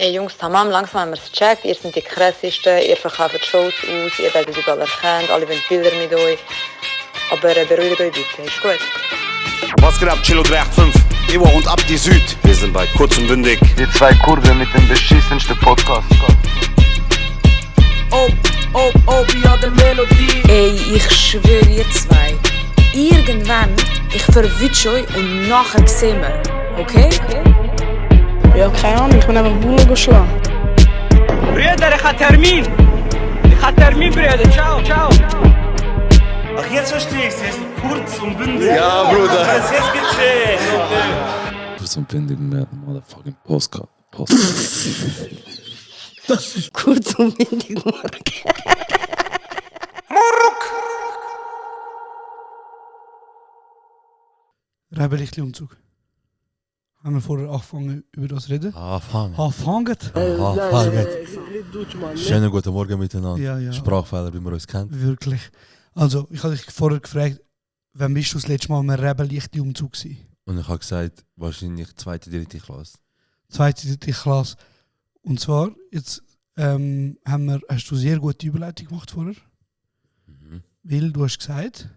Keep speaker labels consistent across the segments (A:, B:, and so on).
A: Ey Jungs, tamam, langsam haben wir es gecheckt. Ihr seid die krassesten, ihr verkauft Shows aus, ihr werdet überall erkannt, alle wollen Bilder mit euch. Aber beruhigt euch bitte, ist gut.
B: Was geht ab, Chilo 385? Ewa und Abdi Süd. Wir sind bei Kurz und Bündig.
C: Die zwei Kurden mit dem beschissensten Podcast.
D: ja, der Melodie.
E: Ey, ich schwöre ihr zwei. Irgendwann, ich verwünsche euch und nachher sehen wir. Okay?
F: Ja, keine Ahnung, ich bin einfach Bullen geschlagen.
D: Brüder, ich habe Termin, Brüder. Ciao.
G: Ach, jetzt verstehe ich es. Jetzt kurz und bündig.
B: Ja, Bruder.
G: Jetzt gecheckt.
H: Kurz und bündig mit motherfucking Postcard.
F: Das ist kurz und windig, Rebellichtli-Umzug. Haben wir vorher angefangen, über das zu reden?
H: Anfangen. Schönen guten Morgen miteinander.
F: Ja.
H: Sprachfehler, wie man uns kennt.
F: Wirklich. Also, ich habe dich vorher gefragt, wann bist du das letzte Mal im Rebellichtli-Umzug gewesen?
H: Und ich habe gesagt, wahrscheinlich 2., 3. Klasse.
F: 2., 3. Klasse. Und zwar, jetzt hast du sehr gute Überleitung gemacht vorher. Weil du hast gesagt...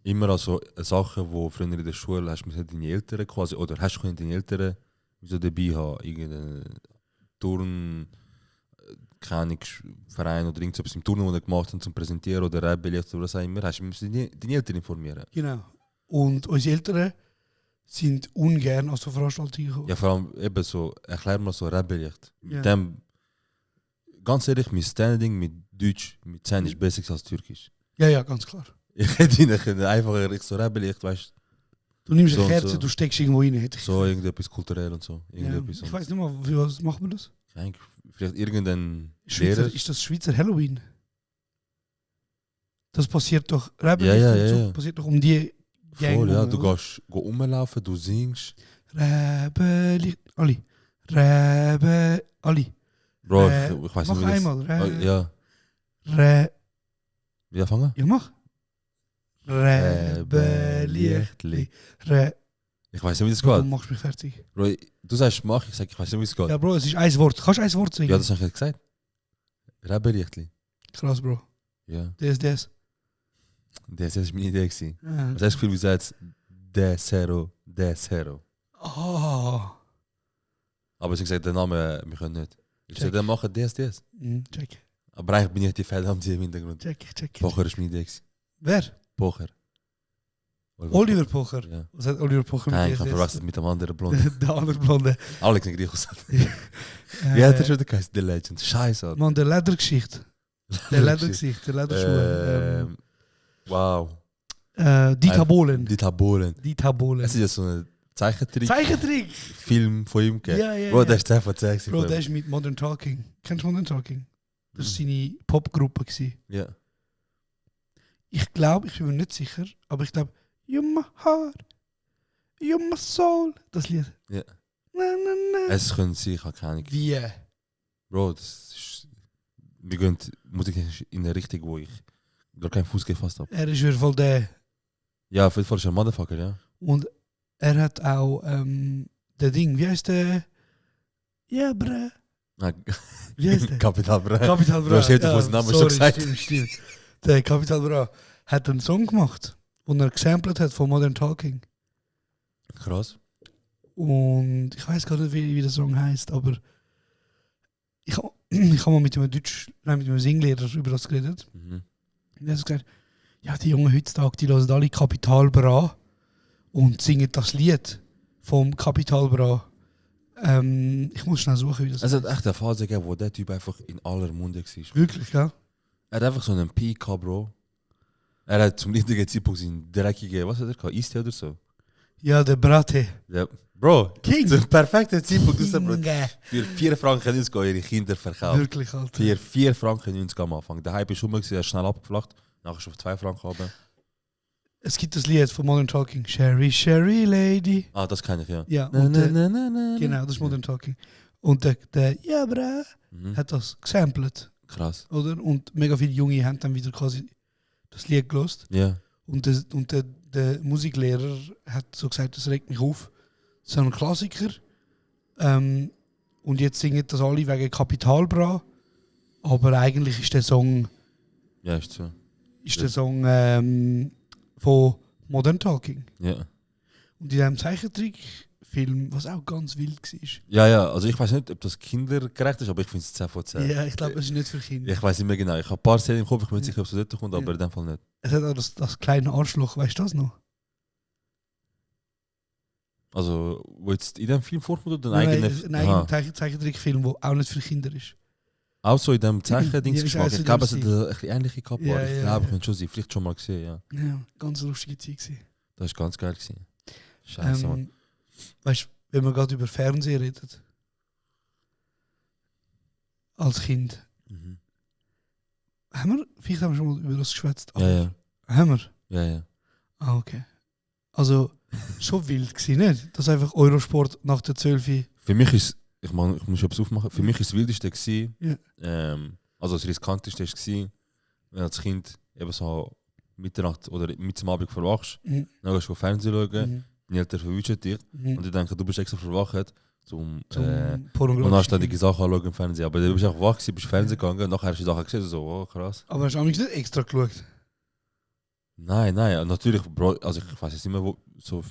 H: Immer also Sachen, die früher in der Schule hast mit deinen Eltern quasi, oder hast du deine Eltern so dabei haben, irgendeinen Turn, keine Ahnung, Verein oder irgendetwas im Turnen, das gemacht haben, zum Präsentieren oder Rebellicht oder was auch immer, hast du deine Eltern informieren.
F: Genau. Und unsere Eltern sind ungern an so Veranstaltungen gekommen.
H: Ja, vor allem eben so, erklär mal so Rebellicht.
F: Ja.
H: Mit dem, ganz ehrlich, mein Standing mit Deutsch, mit 10 ist besser als Türkisch.
F: Ja, ganz klar.
H: Ich hätte ihnen einfach so Rebellicht, weißt
F: Du nimmst
H: So
F: eine
H: und
F: Kerze,
H: so.
F: du steckst irgendwo rein, hätte ich
H: so
F: gesagt.
H: irgendetwas kulturell und so.
F: Ja.
H: Irgendetwas
F: Ich
H: und-
F: weiß nicht mal, für was macht man das?
H: Eigentlich vielleicht irgendein
F: Schweizer,
H: Lehrer.
F: ist das Schweizer Halloween? Das passiert doch, Rebellicht
H: Ja.
F: passiert doch um die
H: Voll, ja, du
F: oder?
H: gehst rumlaufen, du singst.
F: Rebellicht, alle.
H: Bro,
F: Äh,
H: ich weiß
F: mach
H: nicht, wie das...
F: einmal,
H: ja, ja, fangen?
F: Ja, mach.
H: Rebellichtli. Ich weiß nicht, wie das
F: Du
H: geht.
F: machst mich fertig.
H: Bro, du sagst mach, ich sag, ich weiß nicht, wie es geht.
F: Ja, Bro, es ist ein Wort. Kannst du ein Wort sagen?
H: Ja, das habe ich gesagt. Rebellichtli.
F: Krass, Bro.
H: Ja,
F: Das.
H: das war meine Idee. Gewesen.
F: Ja.
H: Was hast du das Gefühl, wie sagst du Zero.
F: Ah.
H: Aber sie haben gesagt, den Namen, wir können nicht. Ich
F: Check.
H: sagte, dann machen das.
F: Check.
H: Aber eigentlich bin ich die Verdammt im Hintergrund.
F: Check.
H: Pocher ist meine Idee. Gewesen.
F: Wer?
H: Pocher.
F: Oliver Pocher.
H: Ja.
F: Was hat Oliver Pocher
H: Nein, ich
F: mit
H: habe
F: DSDS?
H: verwechselt mit dem anderen Blonden.
F: Der andere Blonde.
H: Alex nicht gleich aussehen. Wie hat er schon geheißen? The Legend. Scheiße. Alter.
F: Mann, der Ledergeschichte. Der Ledergesicht, der Lederschuhe.
H: Wow.
F: Dieter Bohlen.
H: Die Tabolen.
F: Dieter Bohlen.
H: Es ist ja so ein Zeichentrick-Film
F: Zeichentrick!
H: von ihm gegeben.
F: Ja.
H: Bro, der ist 10 von 10
F: Bro, der ist mit Modern Talking. Kennst du Modern Talking? Das war seine Popgruppe.
H: Ja.
F: Ich glaube, ich bin mir nicht sicher, aber ich glaube, You my heart, you my soul. Das Lied.
H: Ja.
F: Na.
H: Es können sie, ich habe keine Ahnung.
F: Wie?
H: Bro, das ist... Wir gehen Musik in eine Richtung, wo ich gar keinen Fuß gefasst habe.
F: Er ist wieder voll der.
H: Ja, auf jeden Fall ist er ein Motherfucker, ja.
F: Und er hat auch der Ding, wie heißt der? Ja, bra. Wie heißt der?
H: Kapital Bra.
F: Capital Bra.
H: Du hast heute den Namen schon gesagt.
F: Stimmt. Der Capital Bra hat einen Song gemacht, den er gesampelt hat von Modern Talking.
H: Krass.
F: Und ich weiß gar nicht, wie der Song heißt, aber ich habe mal mit einem mit einem Singlehrer über das geredet.
H: Mhm.
F: Und er hat gesagt, ja, die Jungen heutzutage, die hören alle Capital Bra und singen das Lied vom Capital Bra. Ich muss schnell suchen, wie das
H: Es hat echt eine Phase gegeben, wo der Typ einfach in aller Munde war.
F: Wirklich, gell?
H: Er hat einfach so einen Peak gehabt, Bro. Er hat zum richtigen Zeitpunkt seinen dreckigen, was hat er gehabt? Eistee oder so?
F: Ja, der Brate.
H: Ja. Bro,
F: King.
H: zum perfekten Zeitpunkt raus, Bro.
F: King.
H: Für 4 Franken 90 ihre Kinder verkauft.
F: Wirklich, Alter.
H: Für 4 Franken 90 am Anfang. Der Hype ist rum, er ist schnell abgeflacht. Nachher ist auf 2 Franken runter.
F: Es gibt das Lied von Modern Talking. Sherry Lady.
H: Ah, das kenne ich, ja.
F: Ja,
H: Na,
F: und
H: na,
F: der,
H: na, na, na.
F: genau, das ist Modern Talking. Und der Ja, bra,
H: Mhm.
F: hat das gesampelt,
H: Krass.
F: oder? Und mega viele Junge haben dann wieder quasi das Lied gelost.
H: Ja.
F: Und der Musiklehrer hat so gesagt, das regt mich auf. So ein Klassiker. Und jetzt singen das alle wegen Capital Bra. Aber eigentlich ist der Song,
H: Ja, ist so.
F: Von Modern Talking.
H: Ja.
F: Und in diesem Zeichentrickfilm, was auch ganz wild war.
H: Ja, also ich weiß nicht, ob das kindergerecht ist, aber ich finde es 10 von 10.
F: Ja, ich glaube, es ist nicht für Kinder.
H: Ich weiß nicht mehr genau. Ich habe ein paar Szenen im Kopf, ich bin nicht sicher, ob es dort kommt, aber
F: Ja.
H: in dem Fall nicht.
F: Es hat auch das kleine Arschloch, weißt du das noch?
H: Also, wo jetzt in dem Film vorkommt oder
F: Nein,
H: ein
F: ein
H: eigener?
F: eigener Zeichentrickfilm, der auch nicht für Kinder ist.
H: Auch so in dem Zeichendings
F: Ja, ist
H: geschmack.
F: auch so
H: Ich glaube, es
F: in
H: hat
F: dem
H: ein bisschen ähnliche gehabt.
F: Ja,
H: Ich
F: ja,
H: glaube, ich
F: ja.
H: könnte schon sein. Vielleicht schon mal gesehen, ja.
F: Ja, ganz lustige Zeit gewesen.
H: Das war ganz geil. Gewesen. Scheiße, Mann.
F: Weißt du, wenn man gerade über Fernsehen redet, als Kind,
H: Mhm.
F: vielleicht haben wir schon mal über das geschwätzt.
H: Ja, ja.
F: Haben wir?
H: Ja.
F: Ah, okay. Also, schon wild gewesen, nicht? Dass einfach Eurosport nach der 12.
H: Für mich ist, ich muss etwas aufmachen, für mich ist das Wildeste gewesen,
F: Ja.
H: also das Riskanteste war, wenn du als Kind eben so Mitternacht oder mit zum Abend verwachst,
F: Mhm.
H: dann gehst du Fernsehen schauen,
F: Mhm.
H: deine Eltern verwünschen dich
F: Mhm.
H: und die denken, du bist extra verwacht, um
F: Pornografisch.
H: unanständige Sachen anschauen im Fernsehen. Aber du bist einfach wach gewesen, bist Fernsehen gegangen und nachher hast du die Sachen gesehen, so, oh krass.
F: Aber hast du nicht extra geschaut?
H: Nein, natürlich, Bro, also ich weiß jetzt nicht mehr, wo, so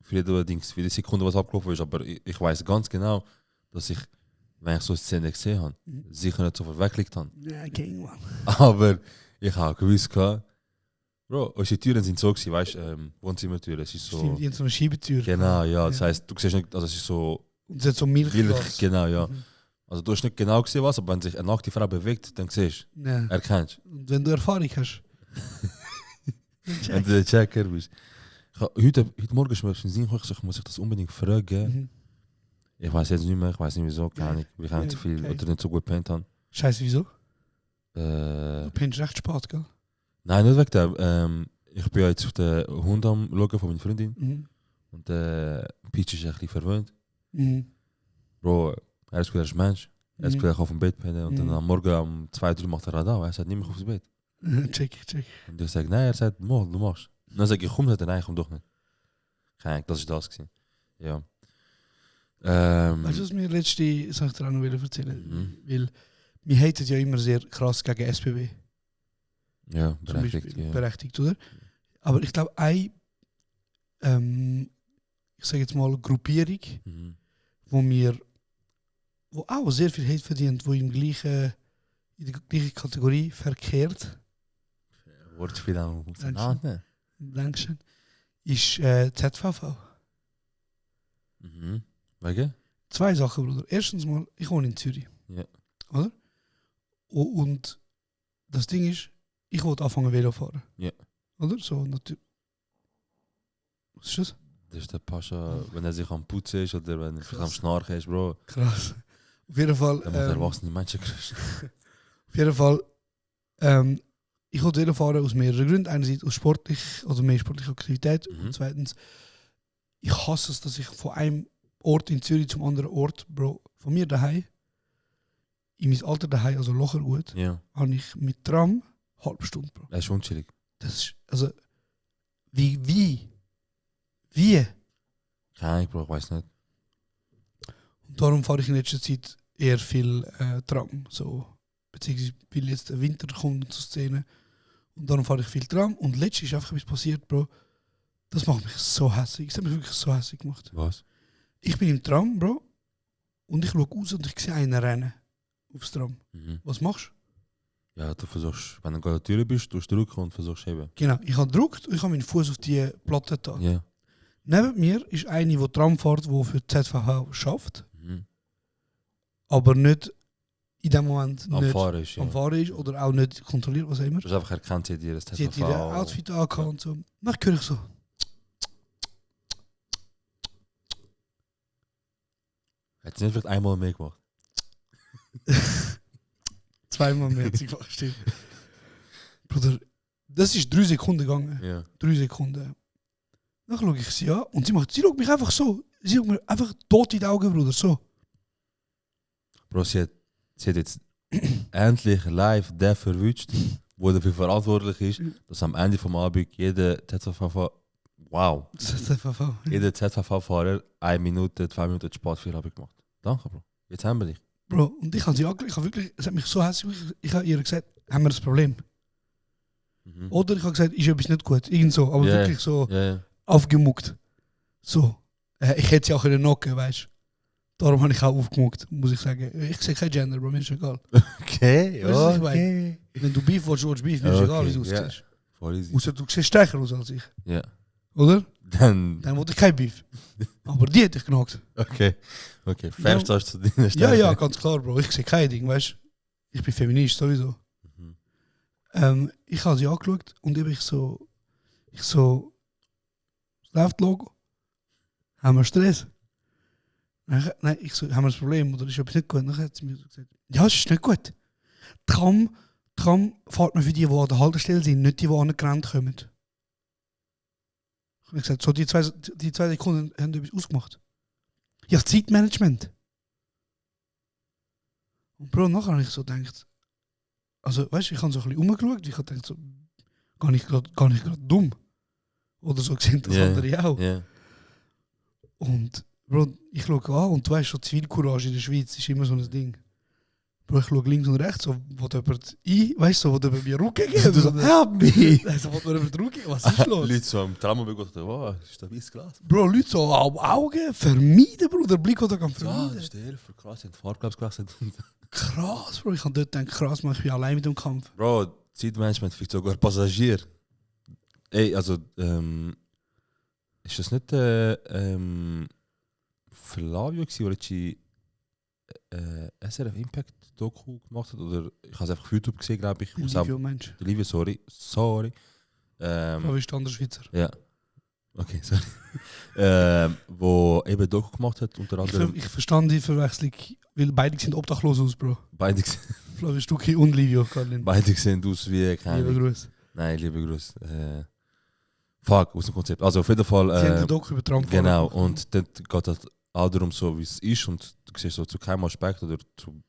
H: für jede Sekunde, was abgelaufen ist, aber ich weiß ganz genau, dass ich, wenn ich so eine Szene gesehen habe, sicher nicht sofort weggelegt habe.
F: Ja, ging man.
H: Aber ich habe gewusst, Bro, unsere Türen sind so gewesen, weißt du, Wohnzimmertüren, es ist so.
F: Stimmt, in so einer Schiebetür.
H: Genau, ja, das
F: Ja.
H: heisst, du siehst nicht, also es ist so
F: Und es hat so Milch.
H: Milch, genau, ja.
F: Mhm.
H: Also du hast nicht genau gesehen, was, aber wenn sich eine nackte Frau bewegt, dann siehst
F: Ja.
H: du, erkennst
F: Und wenn du Erfahrung hast.
H: wenn du der Checker bist. Heute Morgen ist mir in den Sinn gekommen, ich muss ich das unbedingt fragen.
F: Mhm.
H: Ich weiß jetzt nicht mehr, ich weiß nicht wieso, keine Ahnung, weil ich
F: Ja,
H: nicht so viel
F: okay.
H: oder nicht so gut gepennt habe.
F: Scheiße, wieso? Du pennst recht spät, gell?
H: Nein, nicht wegen dem. Ich bin ja jetzt auf den Hund am Schauen von meiner Freundin
F: Mhm.
H: und Peach ist ein bisschen verwöhnt.
F: Mhm.
H: Bro, er ist gesagt, er ist Mensch. Er ist
F: Mhm.
H: gesagt, auf dem Bett pennen und dann
F: Mhm.
H: am Morgen um 2, 3 macht er Radau. Er sagt, nimm mich aufs Bett.
F: Check.
H: Und ich sage, nein, er sagt, du machst. Und dann sage ich, komm, sagt er, nein, komm doch nicht. Keine Ahnung, das war das gewesen. Ja.
F: Weißt du, was mir letzte Sache dir auch noch erzählen
H: Mhm.
F: Weil wir haten ja immer sehr krass gegen SBB.
H: Ja,
F: Zum
H: berechtigt.
F: Beispiel.
H: Ja.
F: Berechtigt, oder? Aber ich glaube, ich sage jetzt mal, Gruppierung,
H: Mhm.
F: wo auch sehr viel Hate verdient, wo in der gleichen Kategorie verkehrt,
H: Wortspiel auch.
F: Dankeschön. Dankeschön, ist ZVV.
H: Mhm. Wegen?
F: 2 Sachen, Bruder. Erstens mal, ich wohne in Zürich.
H: Ja.
F: Oder? Und das Ding ist, ich wollte anfangen Velo fahren.
H: Ja.
F: Oder? So, natürlich. Was ist das?
H: Das ist der Pascha, wenn er sich am Putzen ist oder wenn er sich am Schnarchen ist, Bro.
F: Krass. Auf jeden Fall.
H: Dann macht erwachsene Menschen grüßen.
F: Auf jeden Fall. Ich wollte Velo fahren aus mehreren Gründen. Einerseits aus sportlich, also mehr sportliche Aktivität.
H: Mhm.
F: Und zweitens, ich hasse es, dass ich von einem Ort in Zürich zum anderen Ort, Bro, von mir daheim, in mein Alter daheim, also Lochergut,
H: Ja,
F: habe ich mit Tram 1/2 Stunde, Bro.
H: das ist unchillig.
F: Das ist, also, wie?
H: Keine Ahnung, Bro, ich weiß nicht.
F: Und darum fahre ich in letzter Zeit eher viel Tram, so, beziehungsweise weil jetzt der Winter kommt zur Szene. Und darum fahre ich viel Tram. Und letztens ist einfach etwas passiert, Bro. Das macht mich so hässlich. Das hat mich wirklich so hässlich gemacht.
H: Was?
F: Ich bin im Tram, Bro, und ich schaue raus und ich sehe einen rennen aufs Tram.
H: Mhm.
F: Was machst du?
H: Ja, du versuchst, wenn du an der Tür bist, du drücken und versuchst eben.
F: Genau, ich habe gedrückt und ich habe meinen Fuß auf die Platte da.
H: Ja.
F: Neben mir ist eine, die Tram fährt, die für die ZVH schafft,
H: Mhm.
F: aber nicht in dem Moment
H: Am
F: nicht
H: Fahren ist, ja.
F: am Fahren ist oder auch nicht kontrolliert, was auch immer.
H: Du hast einfach erkannt, sie hat ihr das
F: Sie hat ihr
H: ZVV.
F: Outfit angehabt und so. Dann höre ich so.
H: Hat sie nicht vielleicht einmal mehr gemacht?
F: Zweimal mehr hat sie gemacht, stimmt. Bruder, das ist 3 Sekunden gegangen.
H: Ja.
F: 3 Sekunden. Dann schaue ich sie an und sie schaut mich einfach so. Sie schaut mir einfach tot in die Augen, Bruder, so.
H: Bro, sie hat jetzt endlich live den verwünscht, der dafür verantwortlich ist, dass am Ende vom Abend jeder ZVV Wow.
F: ZVV.
H: Jeder ZVV-Fahrer 1 Minute, 2 Minuten Sportfeierabend gemacht. Danke, Bro. Jetzt haben wir dich.
F: Bro, und ich habe sie angeschaut, ich habe wirklich, es hat mich so hässlich, ich habe ihr gesagt, haben wir das Problem?
H: Mhm.
F: Oder ich habe gesagt, ist etwas nicht gut, irgend so, aber
H: Ja,
F: wirklich so
H: Ja.
F: aufgemuckt. So. Ich hätte sie auch können knocken, weißt du. Darum habe ich auch aufgemuckt, muss ich sagen. Ich sehe kein Gender, Bro, mir ist egal.
H: Okay,
F: Weißt du, was ich
H: okay.
F: Wenn du Beef willst Beef, mir ist egal, wie du aussiehst.
H: Voll easy.
F: Außer du siehst stärker aus als ich,
H: Ja.
F: oder?
H: Dann,
F: Dann wollte ich kein Beef. Aber die hätte ich genockt.
H: okay. Fair stehst du zu deiner
F: Ja,
H: Stärke.
F: ja, ganz klar, Bro. Ich sehe kein Ding, weißt du. Ich bin Feminist sowieso.
H: Mhm.
F: Ich habe sie angeschaut und ich so, das läuft Logo. Haben wir Stress? Nein, ich so, haben wir ein Problem oder ist etwas nicht gut? Dann hat sie mir so gesagt, ja, es ist nicht gut. Tram fährt man für die an der Haltestelle sind, nicht die an den Grenzen kommen. Ich habe gesagt, so die zwei Sekunden haben etwas ausgemacht. Ja, Zeitmanagement. Und Bro, nachher habe ich so gedacht, also weißt du, ich habe so ein bisschen umgeschaut, ich habe gedacht, so, gar nicht gerade dumm. Oder so gesehen das andere auch.
H: Ja.
F: Und Bro, ich schaue an und du weißt schon, Zivilcourage in der Schweiz ist immer so ein Ding. Bro, ich schaue links und rechts, so, wo jemand weißt du, so, wo jemand mir Rücken gibt.
H: Du so, help me!
F: Also, wo jemand Rücken gibt, was ist los?
H: Leute so am Tram geguckt, wow, ist das weißes Glas?
F: Bro, Leute so Augen vermeiden, Bro, der Blick, den kann
H: Ja,
F: vermeiden.
H: das ist der Hilfe, krass, in Farbglasglas.
F: Krass, Bro, ich habe dort gedacht, krass, man, ich bin allein mit dem Kampf.
H: Bro, Zeitmanagement vielleicht sogar Passagier. Ey, also, ist das nicht Flavio gewesen, oder die SRF Impact Doku gemacht hat? Oder ich habe es einfach auf YouTube gesehen, glaube ich.
F: Livio, Mensch.
H: Livio, sorry.
F: Flavio ist der andere Schweizer.
H: Ja. Okay, sorry. Wo eben Doku gemacht hat, unter anderem.
F: Ich verstand die Verwechslung, weil beide sind obdachlos aus, Bro.
H: Beide,
F: Flavio Stucki und Livio, Carlin.
H: beide sehen aus wie keine
F: Liebe
H: Ahnung.
F: Grüße.
H: Nein, liebe Grüße. Fuck, aus dem Konzept. Also auf jeden Fall.
F: Sie haben den Doku über Trump
H: Genau,
F: gemacht.
H: und dann geht es auch darum, so wie es ist, und du siehst so zu keinem Aspekt oder zu.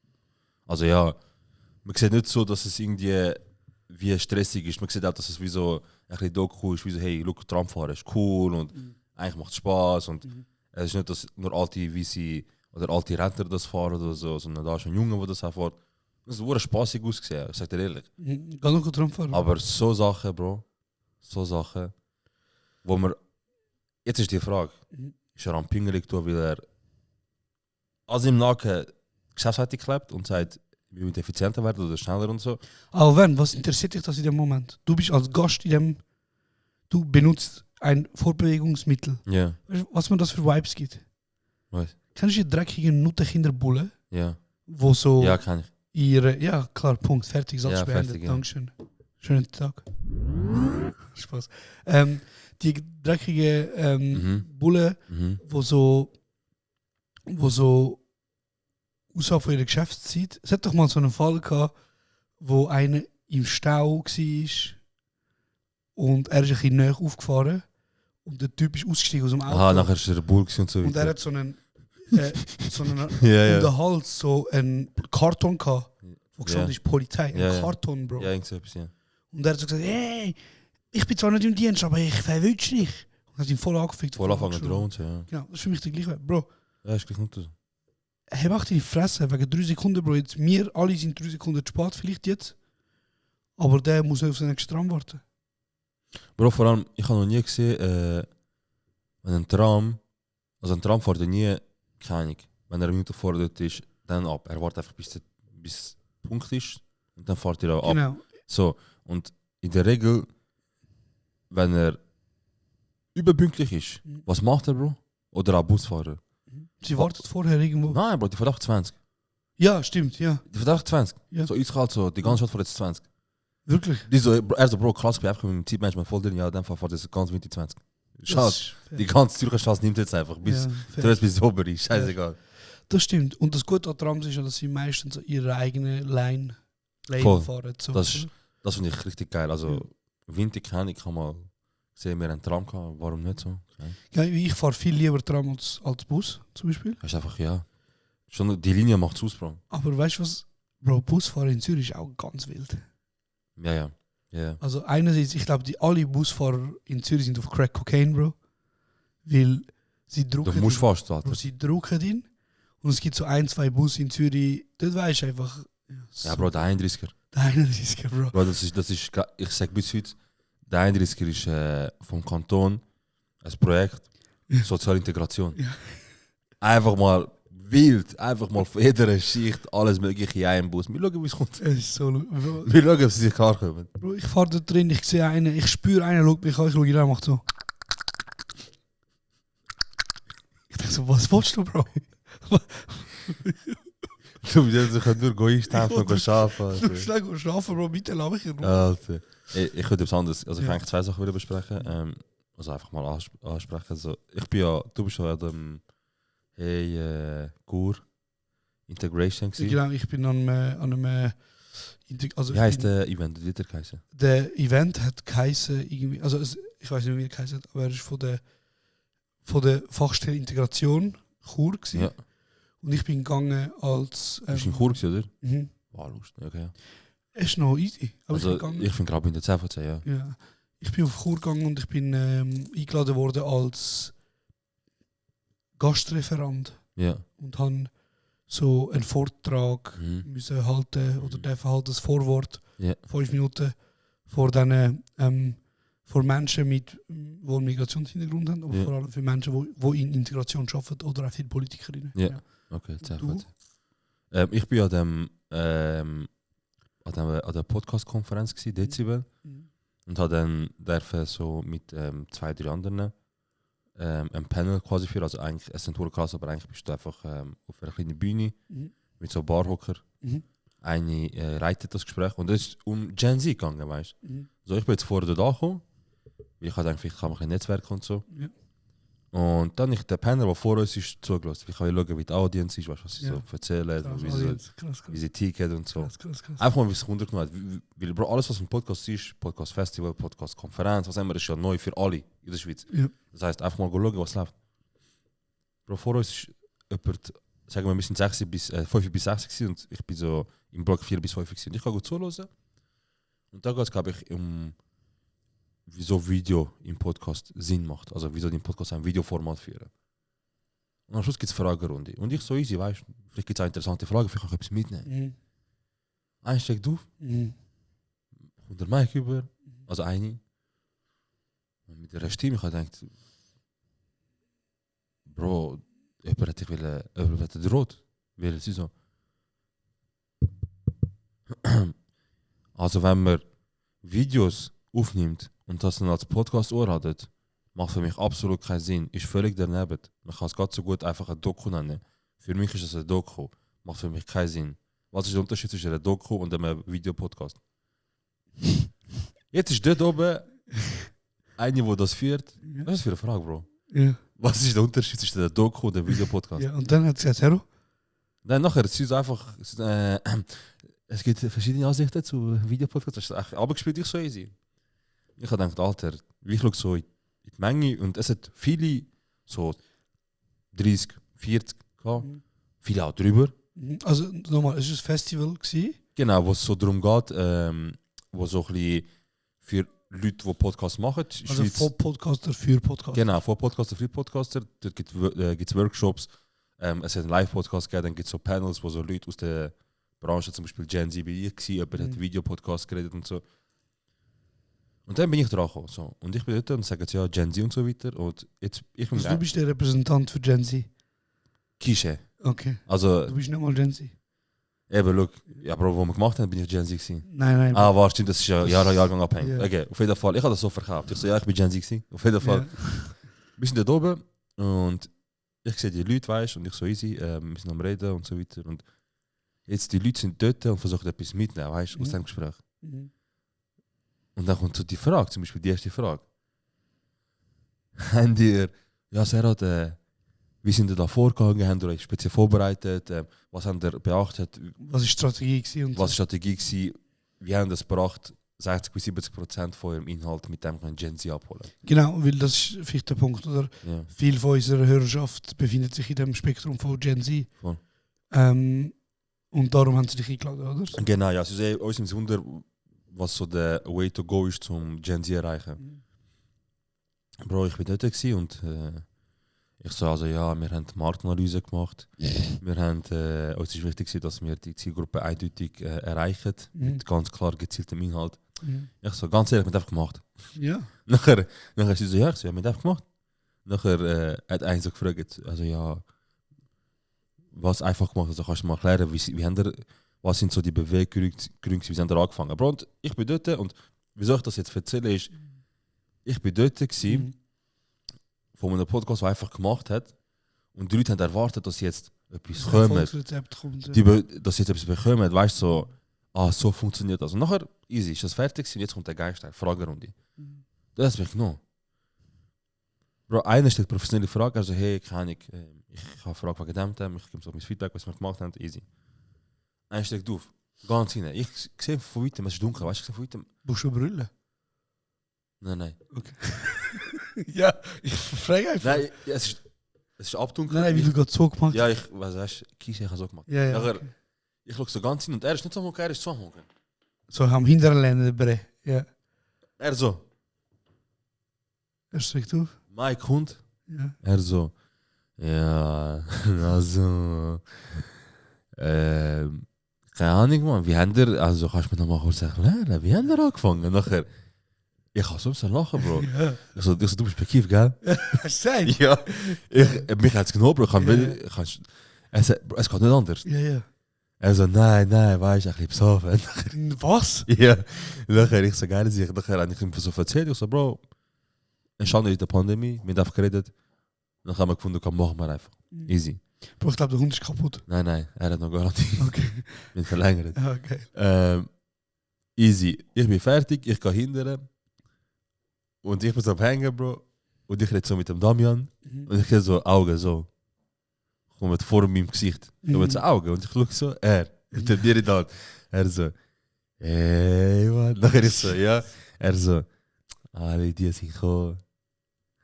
H: Also ja, man sieht nicht so, dass es irgendwie wie stressig ist. Man sieht auch, dass es wie so ein bisschen Doku ist, wie so, hey, look, Tramfahren ist cool und eigentlich macht es Spaß. Und es ist nicht, dass nur alte Weise oder alte Rentner das fahren oder so, sondern da ist ein Junge, der das auch fährt. Das wurde spaßig ausgesehen, ich sag dir ehrlich.
F: Geh noch Trump fahren.
H: Aber so Sachen, Bro, wo man. Jetzt ist die Frage, ist er am Pingelig tun, weil er also im Nacken geschäftsseitig klebt und sagt, wir müssen effizienter werden oder schneller und so.
F: Aber wenn, was interessiert dich das in dem Moment? Du bist als Gast in dem, du benutzt ein Fortbewegungsmittel.
H: Ja,
F: Weißt du, was mir das für Vibes gibt?
H: was?
F: Kennst du die dreckigen Nuttenkinderbullen,
H: Ja.
F: wo so
H: Ja, kann ich.
F: ihre, ja klar, Punkt, fertig, Satz
H: Ja,
F: beendet,
H: fertig, ja.
F: Dankeschön. Schönen Tag. Spaß. Die dreckigen Bullen,
H: Mhm.
F: wo so außerhalb von ihrer Geschäftszeit. Es hat doch mal so einen Fall gehabt, wo einer im Stau war und er ist ein bisschen näher aufgefahren und der Typ ist ausgestiegen aus dem Auto.
H: Aha, nachher ist er Bull und so
F: und er
H: weiter.
F: hat so einen
H: Ja,
F: um den Hals so einen Karton gehabt, wo gestanden
H: Ja.
F: ist Polizei. Ein
H: Ja, ja.
F: Karton, Bro.
H: Ja, irgend so etwas, ja.
F: Und er hat so gesagt, hey, ich bin zwar nicht im Dienst, aber ich verwünsche dich. Und hat ihn voll angefickt.
H: Voll anfangen
F: angeschrien.
H: drohen, so, ja.
F: Genau, das ist für mich der gleiche. Bro,
H: Ja, ist gleich nicht so.
F: hey, mach deine Fresse wegen 3 Sekunden, Bro. Jetzt, wir alle sind 3 Sekunden zu spät, vielleicht jetzt. Aber der muss auf seinen nächsten Tram warten.
H: Bro, vor allem, ich habe noch nie gesehen, wenn ein Tram fährt ja nie, keine Ahnung, wenn er eine Minute vor dort ist, dann ab. Er wartet einfach bis Punkt ist und dann fährt er auch ab.
F: Genau.
H: So, und in der Regel, wenn er überpünktlich ist, was macht er, Bro? Oder auch Busfahrer?
F: Sie wartet vorher irgendwo.
H: Nein, Bro, die fährt 20.
F: Ja, stimmt, ja.
H: Die fährt 20.
F: Ja.
H: So, eiskalt so, die ganze Stadt fährt jetzt 20.
F: Wirklich.
H: Die so, er so, Bro, krass, ich bin einfach mit dem Zeitmanagement voll drin, ja, dann fährt das ganz Winter 20. Schade.
F: Das ist fair.
H: Die ganze Zürcher Straße nimmt jetzt einfach, bis
F: Ja, fair.
H: du bis ober ist, scheißegal.
F: Das stimmt. Und das Gute an Trams ist ja, dass sie meistens so ihre eigene Lane
H: Voll.
F: fahren. So.
H: Das finde ich richtig geil. Also, Winter kann ich mal sehen, wir einen Tram gehabt, warum nicht so? Okay.
F: Ja, ich fahre viel lieber Tram als Bus, zum Beispiel.
H: Das ist einfach, ja. Schon die Linie macht es aus, Bro.
F: Aber weißt du was? Bro, Busfahren in Zürich ist auch ganz wild.
H: Ja, ja. Ja.
F: Also einerseits, ich glaube, alle Busfahrer in Zürich sind auf Crack Cocaine, Bro. Weil sie
H: Du
F: drucken
H: musst
F: ihn,
H: fast,
F: Bro,
H: Alter.
F: sie drucken ihn. Und es gibt so 1-2 Busse in Zürich, dort weisst du einfach...
H: Ja, Bro, der 31er.
F: Der 31er, Bro.
H: Bro, das ist, ich sag bis heute, der 31er ist vom Kanton ein Projekt Soziale Integration.
F: Ja.
H: Einfach mal wild, einfach mal von jeder Schicht alles mögliche in einem Bus. Wir schauen, wie es kommt.
F: Es ist so... Bro,
H: Wir schauen, ob sie sich klarkommen.
F: Bro, ich fahre da drin, ich sehe einen, ich spüre einen, schaut mich an, ich schaue ihn an, macht so... Ich denke so, was willst du, Bro?
H: Sie können nur einstempeln und
F: Ich
H: arbeiten.
F: will schnell schlafen, Bro, bitte lass mich in Ruhe.
H: Alter. Ich könnte etwas anderes, also ich
F: Ja.
H: kann eigentlich 2 Sachen wieder besprechen. Also einfach mal ansprechen. Also, du bist ja an dem Gur Integration gewesen.
F: Genau, ich bin an einem also
H: Wie heisst der Event? Wie hat der geheißen?
F: der Event hat geheißen, irgendwie, also ich weiß nicht, wie er geheißen hat, aber er ist von der Fachstelle Integration Chur gewesen.
H: Ja.
F: Und ich bin gegangen als...
H: Du bist in Chur gewesen, oder?
F: Mhm.
H: Wow, lustig, okay.
F: Es ist noch easy. Aber
H: Also
F: ich bin gegangen.
H: ich bin gerade in der 10 von 10, ja.
F: Ja. Ich bin auf Chur gegangen und ich bin eingeladen worden als Gastreferent
H: Ja.
F: und habe so einen Vortrag
H: Mhm.
F: müssen halten oder dürfen halten, das Vorwort,
H: Ja.
F: 5 Minuten vor diesen, vor Menschen mit, die einen Migrationshintergrund haben, aber
H: Ja.
F: vor allem für Menschen, die in Integration arbeiten oder auch für Politikerinnen.
H: Ja. Okay, 10
F: Du?
H: von 10. Ich bin an der Podcast-Konferenz gewesen, Dezibel.
F: Mhm.
H: Und habe dann dürfen so mit 2-3 anderen ein Panel quasi für, also eigentlich, es sind krass, aber eigentlich bist du einfach auf einer kleinen Bühne
F: Mhm.
H: mit so Barhocker.
F: Mhm.
H: Eine reitet das Gespräch und es ist um Gen Z gegangen, weißt du.
F: Mhm.
H: So, ich bin jetzt vorher da gekommen, weil ich habe gedacht, vielleicht kann man ein Netzwerk und so.
F: Ja.
H: Und dann der Panel, der vor uns ist, zugelassen. Ich kann schauen, wie die Audience ist, weißt, was sie
F: Ja.
H: so erzählen,
F: Krass,
H: wie
F: Allianz. Krass,
H: wie sie ticken und so.
F: krass.
H: Einfach mal, wie es runtergenommen hat. Weil Bro, alles, was ein Podcast ist, Podcast-Festival, Podcast-Konferenz, was immer, ist ja neu für alle in der Schweiz.
F: Ja.
H: Das heisst, einfach mal schauen, was läuft. Bro, vor uns ist jemand, sagen wir sind 5 bis 6 gewesen und ich bin so im Block 4 bis 5 gewesen. Und ich kann gut zuhören. Und da geht es, glaube ich, um wieso Video im Podcast Sinn macht. Also wieso den Podcast ein Videoformat führen. Und am Schluss gibt es Fragerunde. Und ich so easy, weißt du, vielleicht gibt es auch interessante Fragen, vielleicht kann ich etwas mitnehmen.
F: Mhm.
H: Einer steigt auf,
F: Mhm.
H: kommt der Mic über, also eine. Und mit der Stimme, ich habe gedacht, Bro, jemand hat dich gedroht. Weil sie so. Also wenn man Videos aufnimmt und das dann als Podcast anladet, macht für mich absolut keinen Sinn. Ist völlig daneben. Man kann es ganz so gut einfach ein Doku nennen. Für mich ist es ein Doku. Macht für mich keinen Sinn. Was ist der Unterschied zwischen einem Doku und einem Videopodcast? Jetzt ist dort oben eine, die das führt. Was ist das für eine Frage, Bro?
F: Ja.
H: Was ist der Unterschied zwischen einem Doku und einem Videopodcast?
F: Ja, und dann hat sie gesagt, Hero,
H: Nein, nachher, es ist einfach. Es gibt verschiedene Ansichten zu Videopodcasts. Das ist echt abgespielt, ich so easy. Ich habe gedacht, Alter, ich schaue so in die Menge und es hat viele, so 30, 40 gehabt, viele auch drüber.
F: also nochmal, es war ein Festival gewesen.
H: Genau, wo es so darum geht, wo so ein bisschen für Leute, die Podcasts machen.
F: Also von Podcaster für Podcaster.
H: Genau, von Podcaster für Podcaster. Dort gibt es Workshops. Es hat einen Live-Podcast gegeben, dann gibt es so Panels, wo so Leute aus der Branche, zum Beispiel Gen Z wie ich, jemand hat Videopodcast geredet und so. Und dann bin ich dran gekommen. So. Und ich bin dort und sage ja Gen Z und so weiter. Und jetzt, ich bin
F: Also du bist der Repräsentant für Gen Z.
H: Kische.
F: Okay.
H: Also,
F: Du bist nicht mal Gen Z.
H: eben, look, ja, Bro, wo wir gemacht haben, bin ich Gen Z gewesen.
F: Nein.
H: Ah, war stimmt, das ist ja Jahrgang abhängig.
F: Ja.
H: Okay, auf jeden Fall, ich habe das so verkauft. Ich so, ja, ich bin Gen Z gewesen. Auf jeden Fall. Wir sind dort oben und ich sehe die Leute, weißt und ich so easy, wir sind am Reden und so weiter. Und jetzt die Leute sind dort und versuchen etwas mitzunehmen, weißt aus dem Gespräch.
F: Mhm.
H: Und dann kommt so die Frage, zum Beispiel die erste Frage. Habt ihr, ja, Serhat, wie sind ihr da vorgegangen? Habt ihr euch speziell vorbereitet? Was habt ihr beachtet?
F: Was war die Strategie gewesen? Und
H: Was war die Strategie gewesen? Wie haben das gebracht, 60-70% von eurem Inhalt mit dem können Gen Z abholen?
F: Genau, weil das ist vielleicht der Punkt, oder?
H: Ja.
F: Viel von unserer Hörerschaft befindet sich in dem Spektrum von Gen Z.
H: Voll.
F: Und darum haben sie dich eingeladen, oder?
H: Genau, ja. Also, uns im Wunder, was so der Way to go ist, zum Gen Z erreichen. Bro, ich bin dort gewesen und ich so, also ja, wir haben die Marktanalyse gemacht. Wir haben, uns ist wichtig gewesen, dass wir die Zielgruppe eindeutig erreichen, mit ganz klar gezieltem Inhalt. Ich so, ganz ehrlich, wir haben einfach gemacht.
F: Ja.
H: Nachher ist sie so, ja, ich so, ja, wir haben einfach gemacht. Nachher hat einer so gefragt, also ja, was einfach gemacht, also kannst du mal erklären, wie haben der, was sind so die Beweggründe, wie sind da angefangen? Bro, und ich bin dort und wieso ich das jetzt erzähle ist, ich bin dort gewesen, von einem Podcast, der einfach gemacht hat und die Leute haben erwartet, dass jetzt etwas kommt,
F: Erfolgsrezept kommt. Ja.
H: dass jetzt etwas bekommen, weißt du, so, so funktioniert das. Und nachher, easy, ist das fertig und jetzt kommt der Geist, Fragerunde. Das hat mich genommen. Bro, einer stellt professionelle Frage, also hey, ich habe eine Frage wegen dem, ich gebe so mein Feedback, was wir gemacht haben, easy. Einer steigt auf, ganz hinein. Ich sehe von weitem, es ist dunkel, weißt du, ich sehe von weitem.
F: Brauchst du Brille?
H: Nein.
F: Okay. Ja, ich frage einfach.
H: Nein, es ist abdunkel.
F: Nein, wie du gerade so gemacht hast.
H: Ja, weißt du, Kies, ich habe so gemacht.
F: Ja,
H: Nachher,
F: okay.
H: ich schaue so ganz hin und er ist nicht so hoch, er ist so hoch.
F: So am hinteren Ende Bre. Ja.
H: Er so,
F: Er streckt auf.
H: Mike Hund.
F: Ja.
H: Er so, ja, also, keine Ahnung, man, wie haben ihr, also kannst du mir noch mal kurz erklären, wie haben ihr angefangen? Nachher, ich kann so lachen, Bro.
F: Ja.
H: Ich so, du bist bekieft, gell?
F: Hast du gesagt?
H: Ja, mich hat es genommen, Bro. Es geht nicht anders.
F: Ja.
H: Er so, nein, weißt du, ich bin besoffen.
F: Was?
H: Ja, nachher, ich so, geil, nachher habe ich ihm so erzählt, ich so, Bro, entstanden in der Pandemie, wir haben einfach geredet, dann haben wir gefunden, komm, machen wir einfach. Easy.
F: Bro, ich glaube, der Hund ist kaputt.
H: Nein, er hat noch Garantie.
F: Okay.
H: Bin verlängert.
F: Ja, okay.
H: Easy. Ich bin fertig, ich gehe hinterher. Und ich bin so am Hängen, Bro. Und ich rede so mit dem Damian. Und ich sehe so Augen so. Kommt vor meinem Gesicht. So mit so Augen. Und ich schaue so, ich trainiere dann. Er so, hey, Mann. Nachher ist so, ja. Er so, alle die sind gekommen.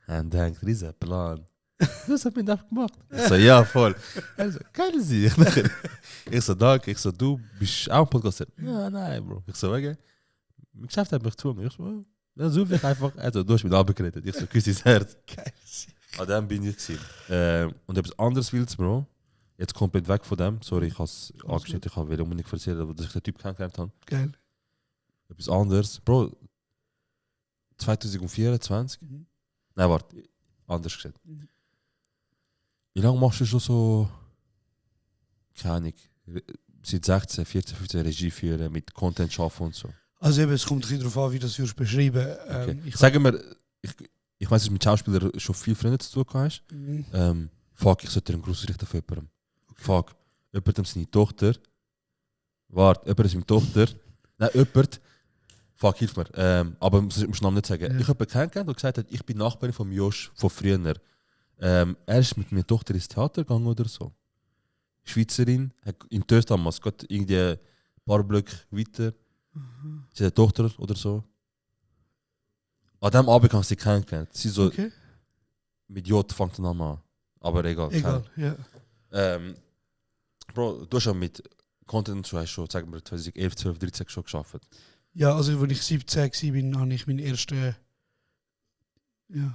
H: Und denkt, das ist ein Plan. Das hat mir das gemacht. Ich so, ja, voll. Er so, geil Sicht. Ich so, danke. Ich so, du bist auch ein Podcaster. Ja, nein, Bro. Ich so, okay. Mein Geschäft hat mich gezwungen. Ich so, dann suche ich einfach. Also, du hast mich abgeredet. Ich so, küss dein Herz.
F: Geil.
H: An dem bin ich gewesen. Und etwas anderes willst, Bro. Jetzt komplett weg von dem. Sorry, ich habe es angeschnitten. Ich will unbedingt erzählen, dass ich den Typ kennengelernt habe.
F: Geil.
H: Etwas anderes. Bro, 2024? Nein, warte. Anders gesagt. Wie lange machst du schon so, keine Ahnung, seit 16, 14, 15 Regie führen, mit Content schaffen und so?
F: Also eben, es kommt ein bisschen darauf an, wie du das würdest beschreiben.
H: Okay. Sagen wir, ich weiß, dass du mit Schauspielern schon viel Freunde zu tun hast. Fuck, ich sollte dir einen Gruß richten von jemandem. Okay. Fuck, jemandem seine Tochter. Warte, jemand ist meine Tochter. Nein, jemand. Fuck, hilf mir. Aber musst du Namen nicht sagen.
F: Ja.
H: Ich habe jemanden kennengelernt und gesagt hat, ich bin Nachbarin von Josh von früher. Er ist mit meiner Tochter ins Theater gegangen oder so. Schweizerin, hat in Törs damals, geht irgendwie ein paar Blöcke weiter. Sie hat eine Tochter oder so. An diesem Abend haben sie kennengelernt. Sie so,
F: Okay.
H: mit J fängt der Name an. Aber egal.
F: Egal, ja.
H: Bro, du hast schon mit Content schon, sagen wir, 2011, 12, 13 schon geschafft.
F: Ja, also als ich 17 war, habe ich meinen ersten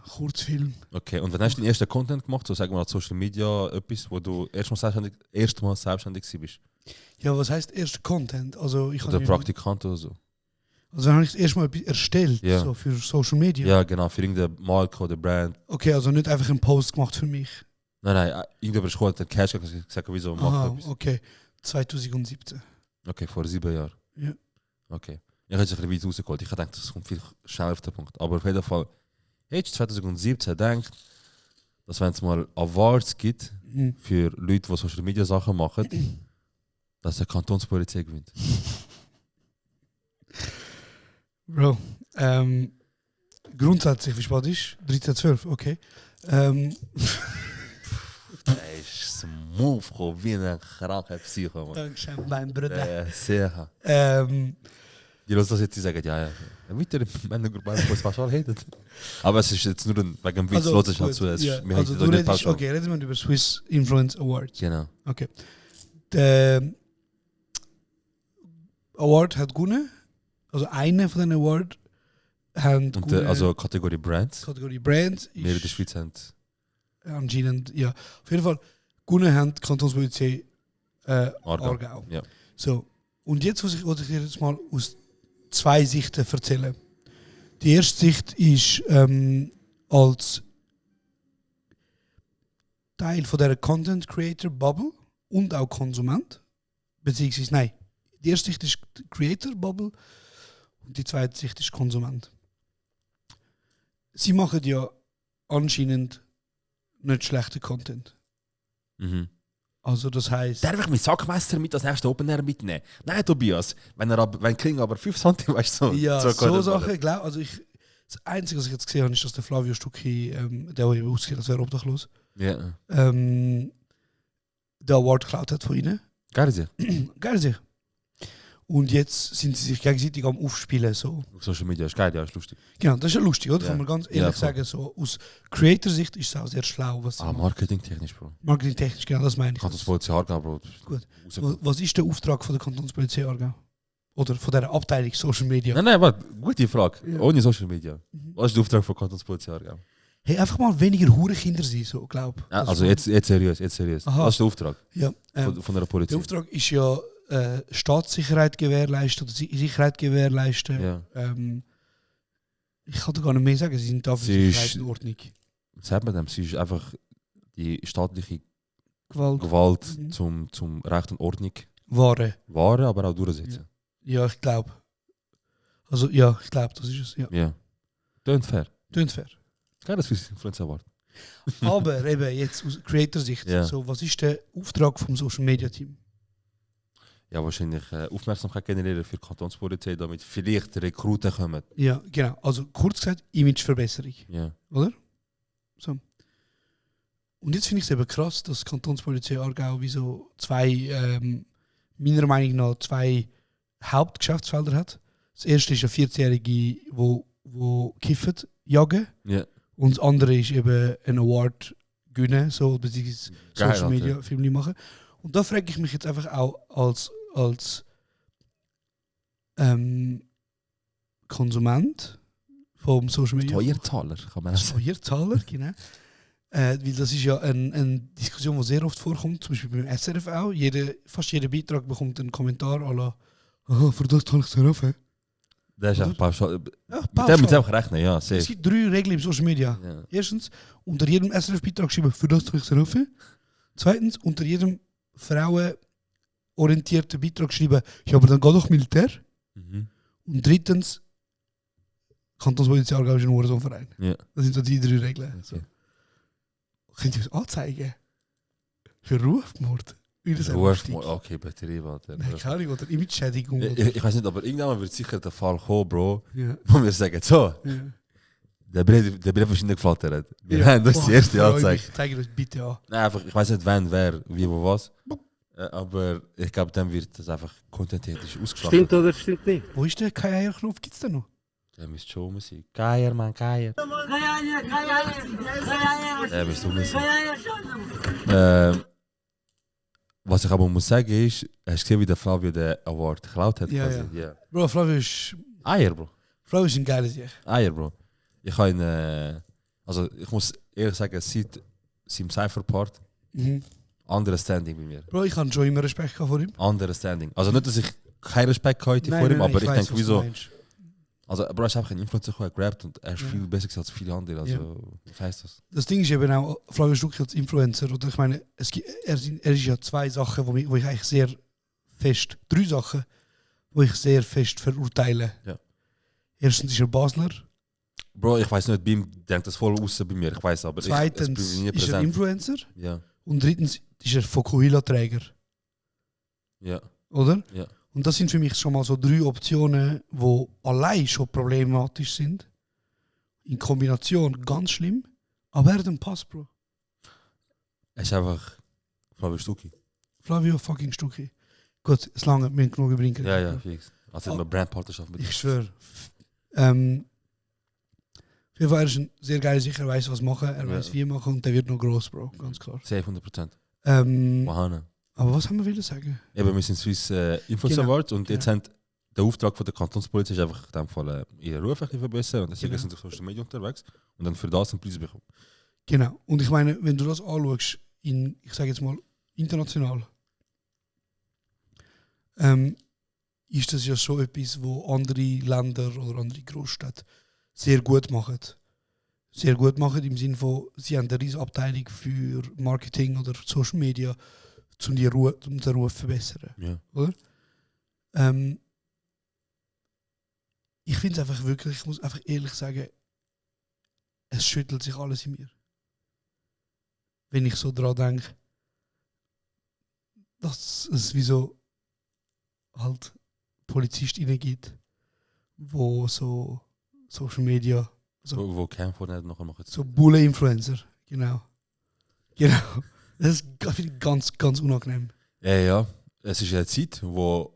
F: Kurzfilm.
H: Okay, und wann hast du den ersten Content gemacht, so sagen wir als Social Media, etwas, wo du erstmal selbstständig bist?
F: Ja, was heisst erster Content? Also ich
H: Oder
F: habe
H: Praktikant oder so?
F: Also habe ich das erste Mal etwas erstellt,
H: Ja.
F: so für Social Media.
H: Ja, genau, für irgendeine Marke oder Brand.
F: Okay, also nicht einfach einen Post gemacht für mich.
H: Nein, irgendjemand ist gekommen, hat den Cash gesagt, wieso mach
F: Aha,
H: etwas.
F: okay. 2017.
H: Okay, vor 7 Jahren.
F: Ja.
H: Okay. Ich hätte es ein bisschen weit rausgeholt. Ich dachte, das kommt viel schneller auf den Punkt. Aber auf jeden Fall, hättest du 2017 gedacht, dass wenn es mal Awards gibt für Leute, die Social Media Sachen machen, dass die Kantonspolizei gewinnt.
F: Bro, grundsätzlich, wie spät ist? 13:12, okay.
H: Er ist smooth gekommen, wie ein kranker Psycho, Mann.
F: Dankeschön, mein Bruder.
H: Sehr. Die Leute das jetzt die sagen, ja, weiter Männer was fast alle hatet. Aber es ist jetzt nur wegen dem Witz, los ist halt so.
F: Ja. Also du redest, okay, reden wir über Swiss Influence Awards.
H: Genau.
F: Okay. Der Award hat gewonnen also einer von den Awards, haben
H: Und also Kategorie Brands.
F: Kategorie Brands
H: Wir in der Schweiz haben.
F: anscheinend, ja. Auf jeden Fall, gewonnen haben die Kantonspolizei Aargau.
H: Ja.
F: So, und jetzt wollte ich dir jetzt mal aus 2 Sichten erzählen. Die erste Sicht ist als Teil von der Content Creator Bubble und auch Konsument. Beziehungsweise, nein, die erste Sicht ist die Creator Bubble und die zweite Sicht ist Konsument. Sie machen ja anscheinend nicht schlechten Content.
H: Mhm.
F: Also das heisst...
H: Darf ich meinen Sackmesser mit als nächsten Open Air mitnehmen? Nein, Tobias. Wenn Kling aber 5 cm, weißt du, so.
F: Ja, so
H: kann das
F: Sachen,
H: machen.
F: glaube also das Einzige, was ich jetzt gesehen habe, ist, dass der Flavio Stucki, der eben ausgesehen hat, als wäre obdachlos,
H: Ja.
F: den Award geklaut hat von ihnen.
H: Geil ist ja.
F: Geil sich. Und jetzt sind sie sich gegenseitig am Aufspielen. So.
H: Auf Social Media ist geil, ja, ist lustig.
F: Genau, das ist ja lustig, oder?
H: Ja.
F: Kann man ganz
H: Ja,
F: ehrlich
H: voll.
F: sagen. So, aus Creator-Sicht ist es auch sehr schlau, was sie machen.
H: Marketingtechnisch, Bro.
F: Marketingtechnisch, genau, das meine ich.
H: Kantonspolizei Aargau, Bro.
F: Gut.
H: Rauskommen.
F: Was ist der Auftrag von der Kantonspolizei Aargau? Oder von dieser Abteilung Social Media?
H: Nein, warte, gute Frage.
F: Ja.
H: Ohne Social Media. Was ist der Auftrag von Kantonspolizei Aargau?
F: Hey, einfach mal weniger Hurenkinder sein, so, glaube ich.
H: Ja, also jetzt seriös.
F: Aha.
H: Was ist der Auftrag
F: Ja,
H: von der Polizei?
F: der Auftrag ist ja Staatssicherheit gewährleisten oder Sicherheit gewährleisten.
H: Ja.
F: Ich kann da gar nicht mehr sagen, sie sind da für
H: Sie
F: Sicherheit
H: ist-
F: und Ordnung.
H: Was sagt man dem? Sie ist einfach die staatliche
F: Gewalt.
H: Gewalt
F: Mhm.
H: zum Recht und Ordnung
F: Ware.
H: wahren, aber auch durchsetzen.
F: Ja, ich glaube. Also ja, ich glaube, das ist es. Ja.
H: Ja. Tönt fair.
F: Tönt fair.
H: Geil, das ist Influencer Award.
F: Aber eben jetzt aus Creator-Sicht,
H: Ja.
F: so, was ist der Auftrag vom Social Media Team?
H: Ja, wahrscheinlich Aufmerksamkeit generieren für die Kantonspolizei, damit vielleicht Rekruten kommen.
F: Ja, genau. Also kurz gesagt, Imageverbesserung,
H: Ja.
F: oder? So. Und jetzt finde ich es eben krass, dass die Kantonspolizei Aargau wie so meiner Meinung nach zwei Hauptgeschäftsfelder hat. Das erste ist ein 14-Jährige, wo kiffen, jagen.
H: Ja.
F: Und das andere ist eben ein Award gewinnen, so beziehungsweise
H: Geil,
F: Social Media
H: Alter.
F: Filme machen. Und da frage ich mich jetzt einfach auch als Konsument vom Social Media.
H: Steuerzahler, kann man auch sagen.
F: Steuerzahler, genau. Weil das ist ja eine Diskussion, die sehr oft vorkommt, zum Beispiel beim SRF auch. Fast jeder Beitrag bekommt einen Kommentar à la «Aha, für das zahle ich SRF».
H: Das ist einfach pauschal.
F: Ja,
H: Mit dem muss einfach rechnen, ja,
F: Es
H: safe.
F: gibt 3 Regeln im Social Media.
H: Ja.
F: Erstens, unter jedem SRF-Beitrag schreiben «Für das zahle ich SRF». Zweitens, unter jedem frauenorientierten Beitrag schreiben «Ja, aber dann geht doch Militär».
H: Mhm.
F: Und drittens, Kantonspolizei Aargau ist ein Hurensohnverein.
H: Ja.
F: Das sind so die 3 Regeln.
H: Okay.
F: So. Könnt ihr uns anzeigen? Für Rufmord? Wie das
H: Rufmord, okay, Batterie, warte.
F: Nein, keine Ahnung, oder Image-Schädigung.
H: Ich weiß nicht, aber irgendwann wird sicher der Fall kommen, Bro,
F: Ja.
H: wo wir sagen, so,
F: Ja.
H: der Brief ist nicht geflattert. Wir
F: Ja.
H: haben das
F: Boah,
H: die erste
F: freu
H: Anzeige.
F: mich. Zeig das bitte an.
H: Nein, einfach, ich weiß nicht, wann, wer, wie, wo, was. Aber ich glaube, dann wird das einfach contenttechnisch ausgeschlachtet.
G: oder stimmt nicht?
F: Wo ist der Knopf? Gibt es den noch?
H: Der müsste schon rum sein. Geier, Mann, Geier. Der müsste rum sein. Was ich aber muss sagen ist, hast du gesehen, wie der Flavio den Award geklaut hat?
F: Ja,
H: quasi?
F: ja.
H: Ja.
F: Bro, Flavio ist ein geiler Sieg.
H: Eier, Bro. Ich habe ihn, also ich muss ehrlich sagen, seit seinem Cypher-Part,
F: Mhm.
H: anderes Standing bei mir.
F: Bro, ich habe schon immer Respekt gehabt vor ihm.
H: Anderes Standing. Also nicht, dass ich keinen Respekt hatte vor ihm, aber ich
F: weiss,
H: denke,
F: was du
H: wieso.
F: meinst.
H: Also, Bro, er ist einfach ein Influencer, der gerappt und er ist
F: Ja.
H: viel besser als viele andere. Also, was heisst das?
F: Das Ding ist eben auch, Flavio Stucki als Influencer, oder ich meine, er ist ja 2 Sachen, wo ich eigentlich sehr fest, 3 Sachen, wo ich sehr fest verurteile.
H: Ja.
F: Erstens ist er Basler,
H: Bro, ich weiß nicht, bei ihm denkt das voll aus bei mir, ich weiß aber.
F: zweitens
H: es nie
F: ist er
H: präsent.
F: Influencer
H: Ja,
F: und drittens ist er Fokuhila-Träger,
H: ja,
F: oder?
H: ja.
F: Und das sind für mich schon mal so 3 Optionen, die allein schon problematisch sind. In Kombination ganz schlimm, aber er hat einen Pass, Bro.
H: Er ist einfach Flavio Stucki.
F: Flavio fucking Stucki. Gut, es lange, wir haben genug über ihn geredet.
H: Ja, ja, fix. Also, eine Brandpartnerschaft mit ihm.
F: Ich schwöre. Auf jeden Fall, er ist ein sehr geiler Sicher, er weiß was machen, er
H: Ja.
F: weiß wie machen und der wird noch gross, Bro, ganz klar.
H: Safe 100%.
F: Ähm,
H: Mahana.
F: aber was haben wir wollen sagen?
H: Eben, wir sind Swiss Influencer
F: Genau,
H: Awards und jetzt
F: genau.
H: haben der Auftrag von der Kantonspolizei ist einfach in dem Fall ihren Ruf ein bisschen verbessern und deswegen
F: Genau.
H: sind sie auf Social Media unterwegs und dann für das einen Preis bekommen.
F: Genau. Und ich meine, wenn du das anschaust, ich sage jetzt mal, international, ist das ja schon etwas, wo andere Länder oder andere Großstädte sehr gut machen. Sehr gut machen im Sinne von, sie haben eine riesige Abteilung für Marketing oder Social Media, um den Ruf zu verbessern.
H: Ja.
F: Oder? Ich finde es einfach wirklich, ich muss einfach ehrlich sagen, es schüttelt sich alles in mir. Wenn ich so daran denke, dass es wie so halt Polizistinnen gibt, wo so Social Media,
H: Wo kein vorne nachher machen.
F: so Bulle-Influencer, genau. Genau. Das finde ich ganz, ganz unangenehm.
H: Ja. Es ist eine Zeit, wo.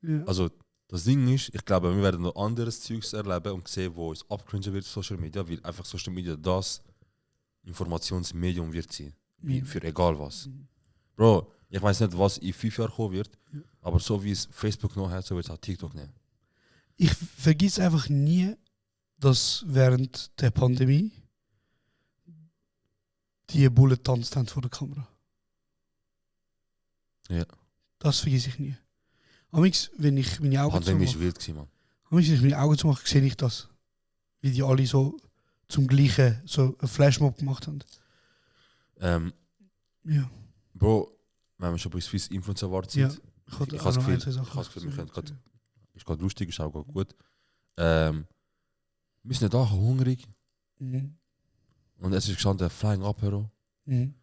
F: Ja.
H: Also, das Ding ist, ich glaube, wir werden noch anderes Zeugs erleben und sehen, wo es abcringen wird, Social Media, weil einfach Social Media das Informationsmedium wird sein. Für egal was. Bro, ich weiß nicht, was in 5 Jahren kommen wird, aber so wie es Facebook noch hat, so wird es auch TikTok nehmen.
F: Ich vergiss einfach nie, dass während der Pandemie die Bullen tanzt haben vor der Kamera.
H: Ja.
F: Das vergiss ich nie. Amix, wenn ich meine Augen
H: Pandemie ist
F: zumache,
H: wild gewesen, Mann.
F: amix, wenn ich meine Augen zumache, sehe ich das. Wie die alle so zum Gleichen so einen Flashmob gemacht haben. Ja.
H: Bro, wenn wir schon bei Swiss Influencer Award
F: Ja.
H: sind,
F: Ich
H: ich
F: hatte
H: habe das
F: auch noch
H: Gefühl,
F: ein, zwei Sachen.
H: wir können grad, ist gerade lustig, ist auch grad gut. Wir sind ja da hungrig
F: Mhm.
H: und es ist gestanden Flying Apero
F: Mhm.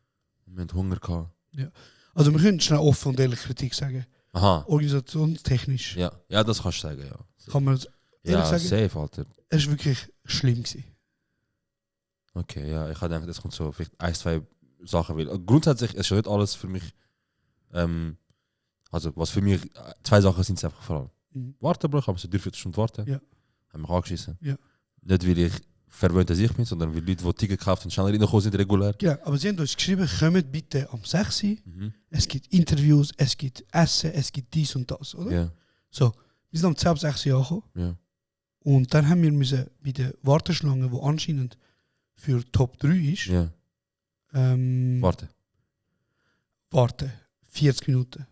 H: und wir hatten Hunger gehabt.
F: Also wir können schnell offen und ehrlich Kritik sagen.
H: Aha,
F: Organisationstechnisch
H: ja, das kannst du sagen, ja.
F: kann man es ehrlich
H: Ja,
F: sagen,
H: safe, Alter.
F: es war wirklich schlimm gewesen.
H: Okay, ja, ich habe gedacht, das kommt so vielleicht 1, 2 Sachen. Weil grundsätzlich ist ja nicht alles für mich, also was für mich, 2 Sachen sind es einfach vor allem.
F: Mhm.
H: Warten, Bro, ich habe so 3/4 Stunden warten.
F: Ja.
H: Haben mich angeschissen.
F: Ja.
H: Nicht weil ich verwöhnt als ich bin, sondern weil Leute, die Ticket gekauft haben, schneller reingekommen sind, regulär.
F: Genau, aber sie haben uns geschrieben, kommt bitte am 6 Uhr.
H: Mhm.
F: Es gibt Interviews, es gibt Essen, es gibt dies und das, oder?
H: Ja,
F: So, wir sind am 10 ab 6 Uhr angekommen.
H: ja.
F: Und dann haben wir müssen bei der Warteschlange, die anscheinend für Top 3 ist,
H: Ja. Warte.
F: warten. 40 Minuten.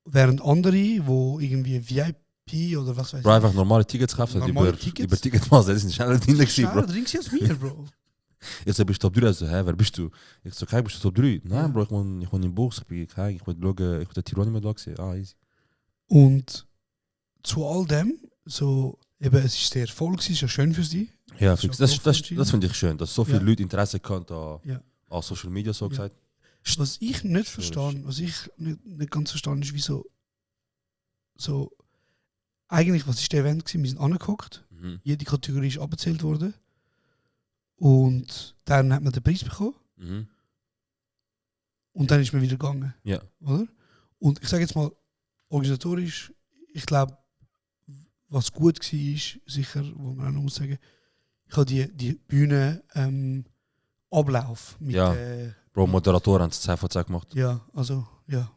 F: Während andere, die irgendwie VIP oder was weiß
H: Bro, einfach normale Tickets kaufen,
F: Normale
H: über,
F: Tickets?
H: über Ticketmaster, das sind schneller drin gewesen,
F: schneller
H: Bro.
F: drin als mir, Bro.
H: Ich so, bist du Top 3? Also, hä, wer bist du? Ich so, bist du Top 3? Nein,
F: Ja.
H: Bro, ich wohne in Buchs, ich bin kein, ich will schauen, ich will den Tirol nicht mehr da gewesen. Ah, easy.
F: Und zu all dem, so, eben, es ist sehr voll gewesen, ist ja schön für sie.
H: Ja,
F: Schon
H: fix. Das
F: entschieden.
H: finde ich schön, dass so viele
F: Ja.
H: Leute Interesse hatten an,
F: Ja.
H: an Social Media, so
F: Ja.
H: gesagt.
F: Was ich nicht verstehe, was ich nicht ganz verstehe, ist, wieso so, eigentlich, was ist der Event gewesen? Wir sind angeguckt,
H: Mhm.
F: jede Kategorie ist abgezählt worden und dann hat man den Preis bekommen
H: Mhm.
F: und dann ist man wieder gegangen,
H: Ja.
F: oder? Und ich sage jetzt mal, organisatorisch, ich glaube, was gut war, ist sicher, wo man auch noch muss sagen, ich habe die Bühne Ablauf mit
H: Ja. Bro, Moderatoren haben es 10 von 10 gemacht.
F: ja, also ja,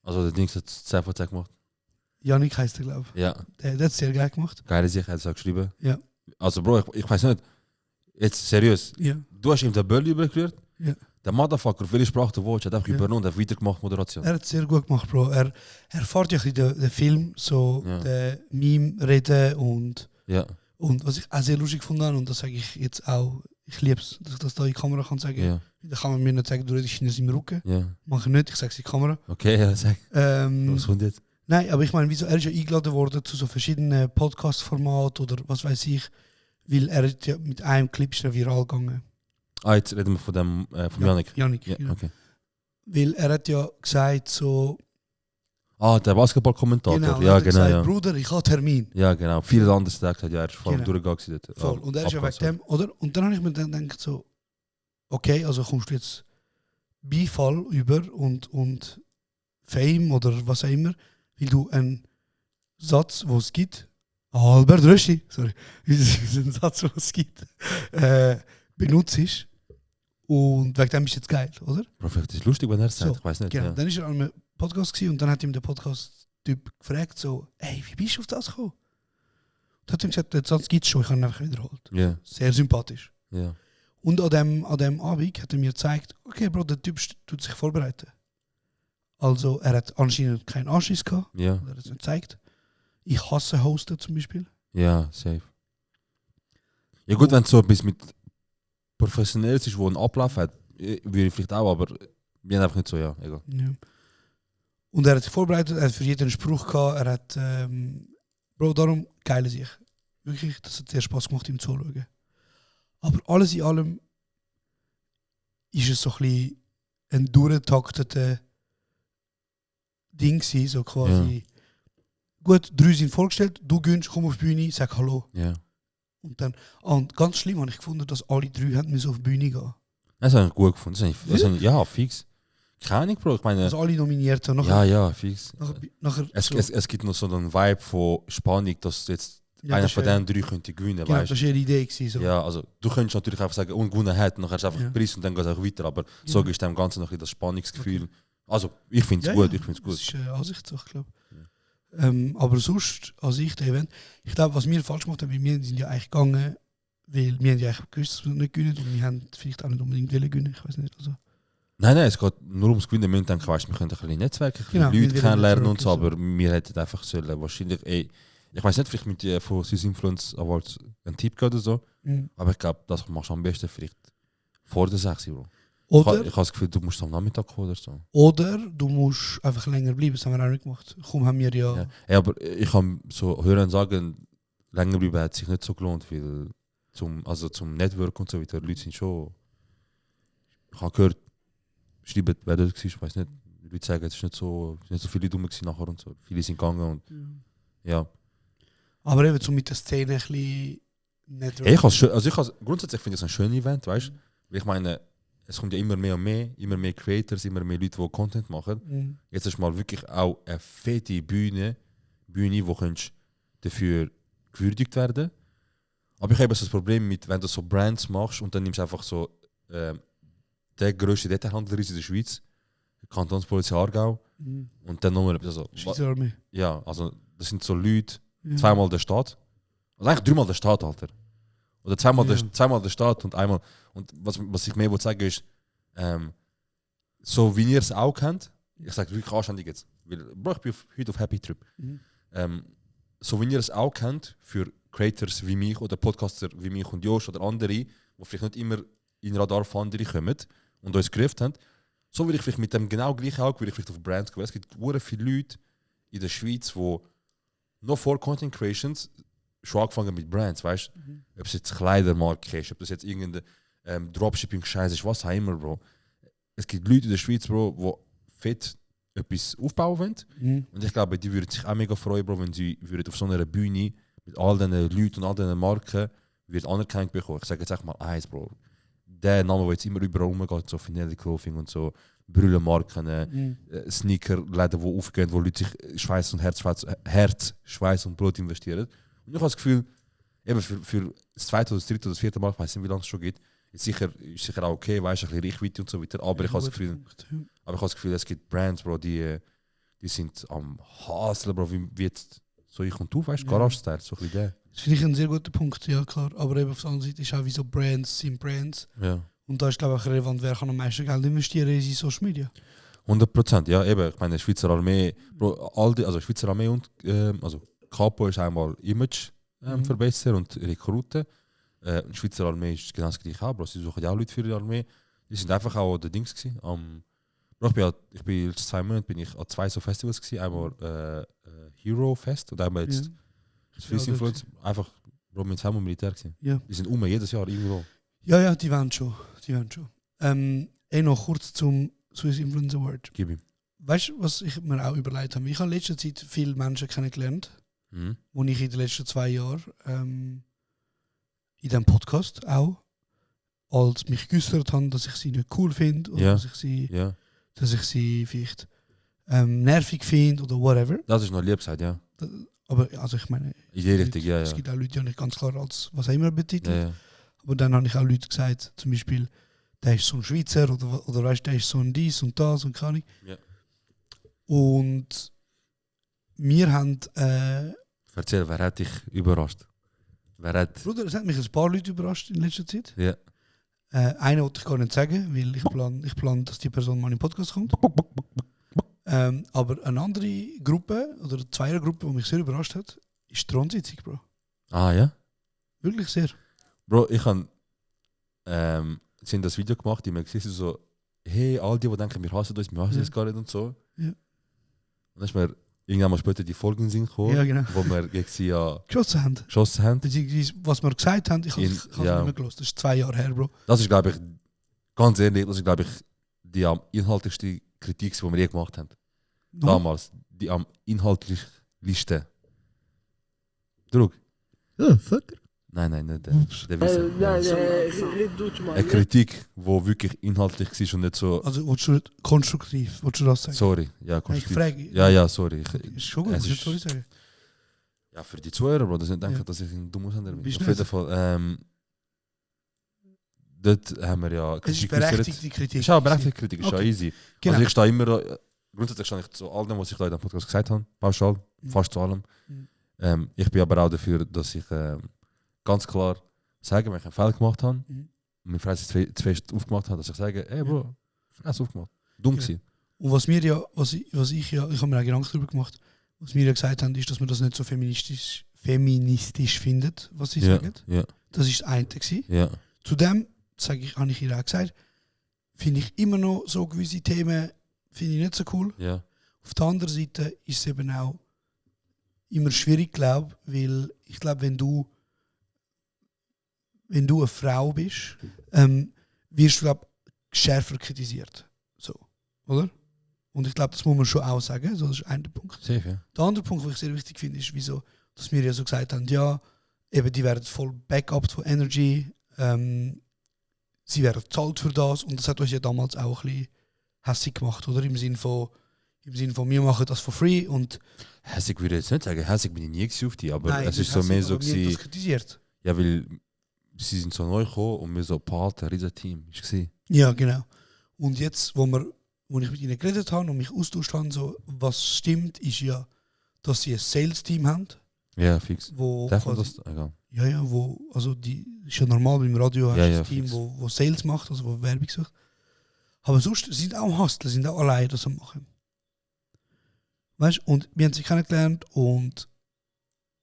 H: Also der Dings hat es 10 von 10 gemacht.
F: Janik heisst er, glaube
H: Ja,
F: ich. Der hat es sehr geil gemacht.
H: geile Sicht, hat es auch geschrieben.
F: Ja.
H: Also Bro, ich weiß nicht, jetzt seriös,
F: Ja.
H: du hast ihm den Böll übergerührt.
F: Ja.
H: Der Motherfucker, auf welche Sprache du willst, hat einfach
F: Ja.
H: übernommen und hat weitergemacht, Moderation.
F: Er hat es sehr gut gemacht, Bro. Er fährt ja ein bisschen den Film, so
H: Ja.
F: den Meme reden und
H: Ja,
F: was ich auch sehr lustig fand, und das sage ich jetzt auch, ich liebe es, dass ich das da in die Kamera kann sagen.
H: ja,
F: Da kann man mir nicht sagen, du redest in seinem Rücken.
H: ja.
F: Mache ich nicht, ich sage es in die Kamera.
H: Okay, ja, sag. Was kommt jetzt?
F: Nein, aber ich meine, wieso, er ist ja eingeladen worden zu so verschiedenen Podcast-Formaten oder was weiß ich, weil er ist ja mit einem Clip ist er viral gegangen.
H: Ah, jetzt reden wir von dem, von
F: Ja,
H: Janik.
F: Janik,
H: Ja,
F: genau.
H: okay.
F: Weil er hat ja gesagt so,
H: Ah, der Basketball-Kommentator.
F: genau, er
H: Ja,
F: hat
H: genau,
F: gesagt,
H: ja.
F: Bruder, ich habe Termin.
H: Ja, genau. Viele andere gesagt hat, ja, er ist vor allem
F: Genau.
H: durchgegangen dort.
F: Voll. Und er ist ja wegen dem, oder? Und dann habe ich mir dann gedacht so, okay, also kommst du jetzt Beifall über und Fame oder was auch immer, weil du einen Satz, wo es gibt, Albert Röschi, sorry, einen Satz, wo es gibt, benutzt und wegen dem ist jetzt geil, oder?
H: Bro, vielleicht ist es lustig, wenn er es sagt,
F: So,
H: ich weiß nicht.
F: Genau.
H: Ja.
F: Dann ist er an einem Podcast gewesen, und dann hat ihm der Podcast-Typ gefragt, so, ey, wie bist du auf das gekommen? Und hat ihm gesagt, den Satz gibt es schon, ich habe ihn einfach wiederholt.
H: Ja.
F: Sehr sympathisch.
H: Ja.
F: Und an dem Abend hat er mir gezeigt, okay, Bro, der Typ tut sich vorbereiten. Also, er hat anscheinend keinen Anschiss gehabt,
H: Ja.
F: er hat es nicht gezeigt. Ich hasse Hosten zum Beispiel.
H: Ja, safe. Ja gut, wenn es so etwas mit Professionelles ist, wo einen Ablauf hat, würde ich vielleicht auch, aber wir haben einfach nicht so, ja, egal.
F: Ja. Und er hat sich vorbereitet, er hat für jeden einen Spruch gehabt, er hat, Bro, darum geile sich. Wirklich, das hat sehr Spaß gemacht, ihm zuzuschauen. Aber alles in allem ist es so ein bisschen ein durchgetakteter Ding gewesen, so quasi. Gut, 3 sind vorgestellt, du gönnst, komm auf die Bühne, sag Hallo.
H: Ja.
F: Und dann, und ganz schlimm habe ich gefunden, dass alle 3 haben müssen auf die Bühne gehen.
H: Das habe ich gut gefunden. Ja, fix. Keine Ahnung, Bro, ich meine...
F: Also alle nominiert haben.
H: Ja, fix.
F: Nachher
H: Es gibt noch so einen Vibe von Spannung, dass jetzt
F: Ja,
H: einer
F: das
H: von
F: ist ja-
H: den 3 könnte gewinnen,
F: genau,
H: weißt
F: das war ihre Idee gewesen, so.
H: Ja, also du könntest natürlich einfach sagen, und gewonnen hat, und dann hast du einfach
F: Ja.
H: den Preis und dann geht es auch weiter, aber so
F: Ja.
H: ist dem Ganzen noch ein bisschen das Spannungsgefühl. Also, ich finde es
F: Ja,
H: gut,
F: ja,
H: ich finde es
F: Das
H: gut.
F: ist Ansichtssache, glaube ich. Aber sonst, als ich das Event, ich glaube, was wir falsch gemacht haben, weil wir sind ja eigentlich gegangen, weil wir haben ja eigentlich gewusst, dass wir nicht gewinnen, und wir haben vielleicht auch nicht unbedingt wollen gewinnen, ich weiß nicht. Also.
H: Nein, es geht nur ums Gewinnen. Wir denken, weißt, wir können ein bisschen Netzwerke, ein bisschen
F: Genau, wir
H: Leute
F: wollen
H: kennenlernen und so,
F: Netzwerken,
H: aber wir hätten einfach sollen, wahrscheinlich, ich weiß nicht, vielleicht mit dir von Swiss Influence Awards einen Tipp geben oder so,
F: Mhm.
H: aber ich glaube, das machst du am besten vielleicht vor der 6 Uhr. Ich
F: Oder,
H: habe das Gefühl, du musst am Nachmittag kommen oder so.
F: oder du musst einfach länger bleiben, das haben wir auch nicht gemacht. Kaum haben wir ja...
H: Ja. Ja, aber ich kann so hören sagen, länger bleiben hat sich nicht so gelohnt, weil zum Network und so weiter, die Leute sind schon. Ich habe gehört, schreiben, wer dort war, ich weiß nicht, die Leute sagen, es ist nicht so viele Leute rum gewesen nachher und so. Viele sind gegangen und ja.
F: Aber eben so mit der Szene ein bisschen... Network.
H: Hey, grundsätzlich finde ich es ein schönes Event, weißt du? Weil ich meine, es kommt ja immer mehr und mehr Creators, immer mehr Leute, die Content machen.
F: Mhm.
H: Jetzt ist mal wirklich auch eine fette Bühne, wo kannst dafür gewürdigt werden. Aber ich habe so das Problem mit, wenn du so Brands machst und dann nimmst du einfach so der grösste Detailhandler ist in der Schweiz, die Kantonspolizei Aargau,
F: Mhm.
H: und dann nochmal etwas so.
F: Schweizer Armee.
H: Ja, also das sind so Leute,
F: Ja.
H: zweimal der Staat, also eigentlich 3-mal der Staat, Alter. Oder zweimal,
F: Ja.
H: zweimal der Staat und einmal. Und was ich mehr sagen will, ist, so wie ihr es auch kennt, ich sage wirklich anständig jetzt, weil Bro, ich bin heute auf Happy Trip.
F: Mhm.
H: So wie ihr es auch kennt, für Creators wie mich oder Podcaster wie mich und Josh oder andere, die vielleicht nicht immer in Radar von anderen kommen und uns gerufen haben, so würde ich vielleicht mit dem genau gleichen auch würde ich vielleicht auf Brands gehen. Es gibt sehr viele Leute in der Schweiz, die noch vor Content Creations schon angefangen mit Brands, weißt du? Ob es jetzt Kleidermarke ist, ob das jetzt irgendein Dropshipping-Scheiß ist, was auch immer, Bro. Es gibt Leute in der Schweiz, Bro, die fett etwas aufbauen wollen.
F: Mhm.
H: Und ich glaube, die würden sich auch mega freuen, Bro, wenn sie würden auf so einer Bühne mit all diesen Leuten und all diesen Marken wird Anerkennung bekommen. Ich sage jetzt echt mal eins, Bro. Der Name, der jetzt immer überall rumgeht, so Finelli Clothing und so, Brüllenmarken, Sneaker-Läden, die aufgehen, wo Leute sich Schweiß und Herz, Schweiß und Blut investieren. Und ich habe das Gefühl, eben für das zweite oder das dritte oder das vierte Mal, ich weiß nicht, wie lange es schon geht, ist sicher auch okay, weißt du, ein bisschen Reichweite und so weiter. Aber ich habe das Gefühl, es gibt Brands, Bro, die sind am Hustlen, Bro, wie jetzt so ich und du, weißt du, Garage-Style, so ein bisschen der.
F: Das finde ich ein sehr guter Punkt, ja klar. Aber eben auf der anderen Seite ist auch wie so Brands sind Brands.
H: Ja.
F: Und da ist glaube ich auch relevant, wer kann am meisten Geld investieren in Social Media.
H: 100%, ja, eben. Ich meine, Schweizer Armee, Bro, also Schweizer Armee und also Capo ist einmal Image verbessern und Rekruten. Die Schweizer Armee ist genau das gleiche auch, Bro. Sie suchen ja auch Leute für die Armee. Die sind einfach auch der Dings gewesen. Bro, ich bin letzte 2 Monate bin ich an 2 so Festivals gewesen. Einmal Hero Fest und einmal jetzt Swiss Influence. Einfach, Bro, mit zweimal Militär gewesen.
F: Ja.
H: Die sind jedes Jahr irgendwo.
F: Ja, die wollen schon. Noch kurz zum Swiss Influence Award.
H: Gib ihm.
F: Weißt du, was ich mir auch überlegt habe? Ich habe in letzter Zeit viele Menschen kennengelernt, die ich in den letzten 2 Jahren in diesem Podcast auch als mich geäußert habe, dass ich sie nicht cool finde oder
H: Ja.
F: dass ich sie vielleicht nervig finde oder whatever.
H: Das ist noch Liebsheit, ja.
F: Aber also ich meine,
H: In die Richtung, ja.
F: es gibt auch Leute, die nicht ganz klar als was auch immer betitelt.
H: Ja.
F: Aber dann habe ich auch Leute gesagt, zum Beispiel, der ist so ein Schweizer oder weißt, der ist so ein dies und das und keine Ahnung.
H: Ja.
F: Und wir haben...
H: Erzähl, wer hat dich überrascht? Wer hat...
F: Bruder, es hat mich ein paar Leute überrascht in letzter Zeit.
H: Ja.
F: Einen wollte ich gar nicht sagen, weil ich plan, dass die Person mal in den Podcast kommt. Aber eine andere Gruppe, oder eine Zweiergruppe, die mich sehr überrascht hat, ist die Thronsitzung, Bro.
H: Ah, ja?
F: Wirklich sehr.
H: Bro, ich habe sie haben das Video gemacht, die mir gesagt so, hey, all die denken, wir hassen uns gar nicht und so.
F: Ja.
H: Und dann ist mir irgendwann mal später die Folgen sind gekommen,
F: Ja, genau.
H: wo wir gegen sie ja
F: Geschossen haben.
H: haben.
F: Beziehungsweise, was wir gesagt haben, ich habe es
H: ja.
F: nicht mehr gehört. Das ist 2 Jahre her, Bro.
H: Das ist, glaube ich, ganz ehrlich, das ist, glaube ich, die am inhaltlichste Kritik, die wir je gemacht haben.
F: No?
H: Damals. Die am inhaltlichsten. Druck.
I: Ja, fucker.
H: Nein, nicht der Wissen. Eine Kritik, die wirklich inhaltlich war und nicht so.
F: Also, willst du konstruktiv, willst du das sagen?
H: Sorry, ja,
F: Ich
H: konstruktiv.
F: frage.
H: Ja, sorry.
F: Ist schon gut,
H: es
F: muss ich
H: ist-
F: sorry sagen.
H: Ja, für die Zuhörer, Bro, das nicht denken,
F: Ja.
H: dass ich ein dummer Sender bin.
F: Bist
H: Auf
F: nicht.
H: jeden Fall, dort haben wir ja
F: Es ist
H: Kritik geäußert.
F: berechtigte Kritik.
H: Ist auch berechtigte Kritik, ist ja
F: Okay.
H: easy.
F: Genau.
H: Also ich stehe immer, grundsätzlich stehe ich zu all dem, was ich da in dem Podcast gesagt habe, pauschal, fast zu allem.
F: Mhm.
H: Ich bin aber auch dafür, dass ich ganz klar sage, wenn ich einen Fehler gemacht habe
F: Mhm.
H: und meine Fresse zu fest aufgemacht habe, dass ich sage, ey Bro, Fresse aufgemacht. Dumm
F: Ja.
H: gewesen.
F: Und was mir ja, ich habe mir auch Gedanken darüber gemacht, was wir ja gesagt haben, ist, dass wir das nicht so feministisch findet, was sie
H: Ja,
F: sagen.
H: ja,
F: Das ist das eine gewesen.
H: ja.
F: Zudem, habe ich ihr auch gesagt, finde ich immer noch so gewisse Themen, finde ich nicht so cool.
H: Ja,
F: Auf der anderen Seite ist es eben auch immer schwierig, glaube ich, weil ich glaube, wenn du eine Frau bist, wirst du, glaube ich, schärfer kritisiert. So, oder? Und ich glaube, das muss man schon auch sagen. So, das ist einer Punkt.
H: safe, ja.
F: Der andere Punkt, den ich sehr wichtig finde, ist, wieso, dass wir ja so gesagt haben, ja, eben, die werden voll backupt von Energy, sie werden bezahlt für das und das hat uns ja damals auch ein bisschen hässig gemacht, oder? Im Sinn von, wir machen das for free und
H: Hässig würde ich jetzt nicht sagen, hässig bin ich nie gewesen auf die, aber
F: nein,
H: es
F: nicht
H: ist so
F: hässig,
H: mehr so
F: aber wir haben das
H: gewesen,
F: kritisiert.
H: ja, weil sie sind so neu gekommen und wir so, ein riesen Team, ist gewesen.
F: Ja, genau. Und jetzt, wo ich mit ihnen geredet habe und mich austauscht habe, so, was stimmt, ist ja, dass sie ein Sales-Team haben,
H: Ja, fix.
F: wo
H: Darf man
F: quasi-
H: das? Egal.
F: Ja, also die ist ja normal beim Radio, hast
H: Ja,
F: du
H: ja,
F: ein Team,
H: fix.
F: wo Sales macht, also wo Werbung sucht. Aber sonst sind auch am Hustler, sind auch alleine das am machen. Weißt du, und wir haben sie kennengelernt und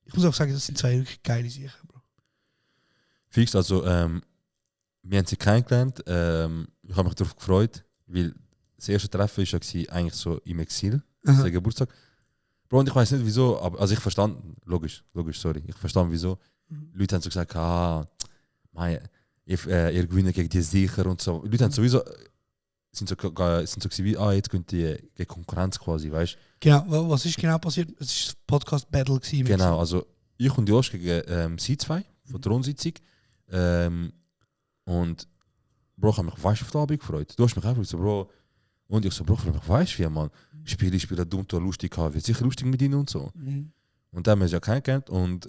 F: ich muss auch sagen, das sind 2 wirklich geile Sachen, Bro.
H: Fix, also wir haben sie kennengelernt. Ich habe mich darauf gefreut, weil das erste Treffen war ja eigentlich so im Exil, sein Geburtstag. Bro, und ich weiß nicht wieso, aber also ich verstand, logisch, sorry, ich verstand wieso. Leute haben so gesagt, ihr gewinnt gegen die sicher und so. Leute haben sowieso, sind so gewesen wie, jetzt könnt ihr gegen Konkurrenz quasi, weißt du?
F: Genau, was ist genau passiert? Es war das Podcast-Battle gewesen.
H: Genau, also ich und Josh gegen sie zwei von der Thronsitzung. Und Bro, ich habe mich auf den Abend gefreut. Du hast mich einfach so, Bro. Und ich so, Bro, ich mich weißt wie, man. Spiele dumm, lustig haben. Wird sicher lustig mit ihnen und so.
F: Mhm.
H: Und dann haben wir sie ja kennengelernt und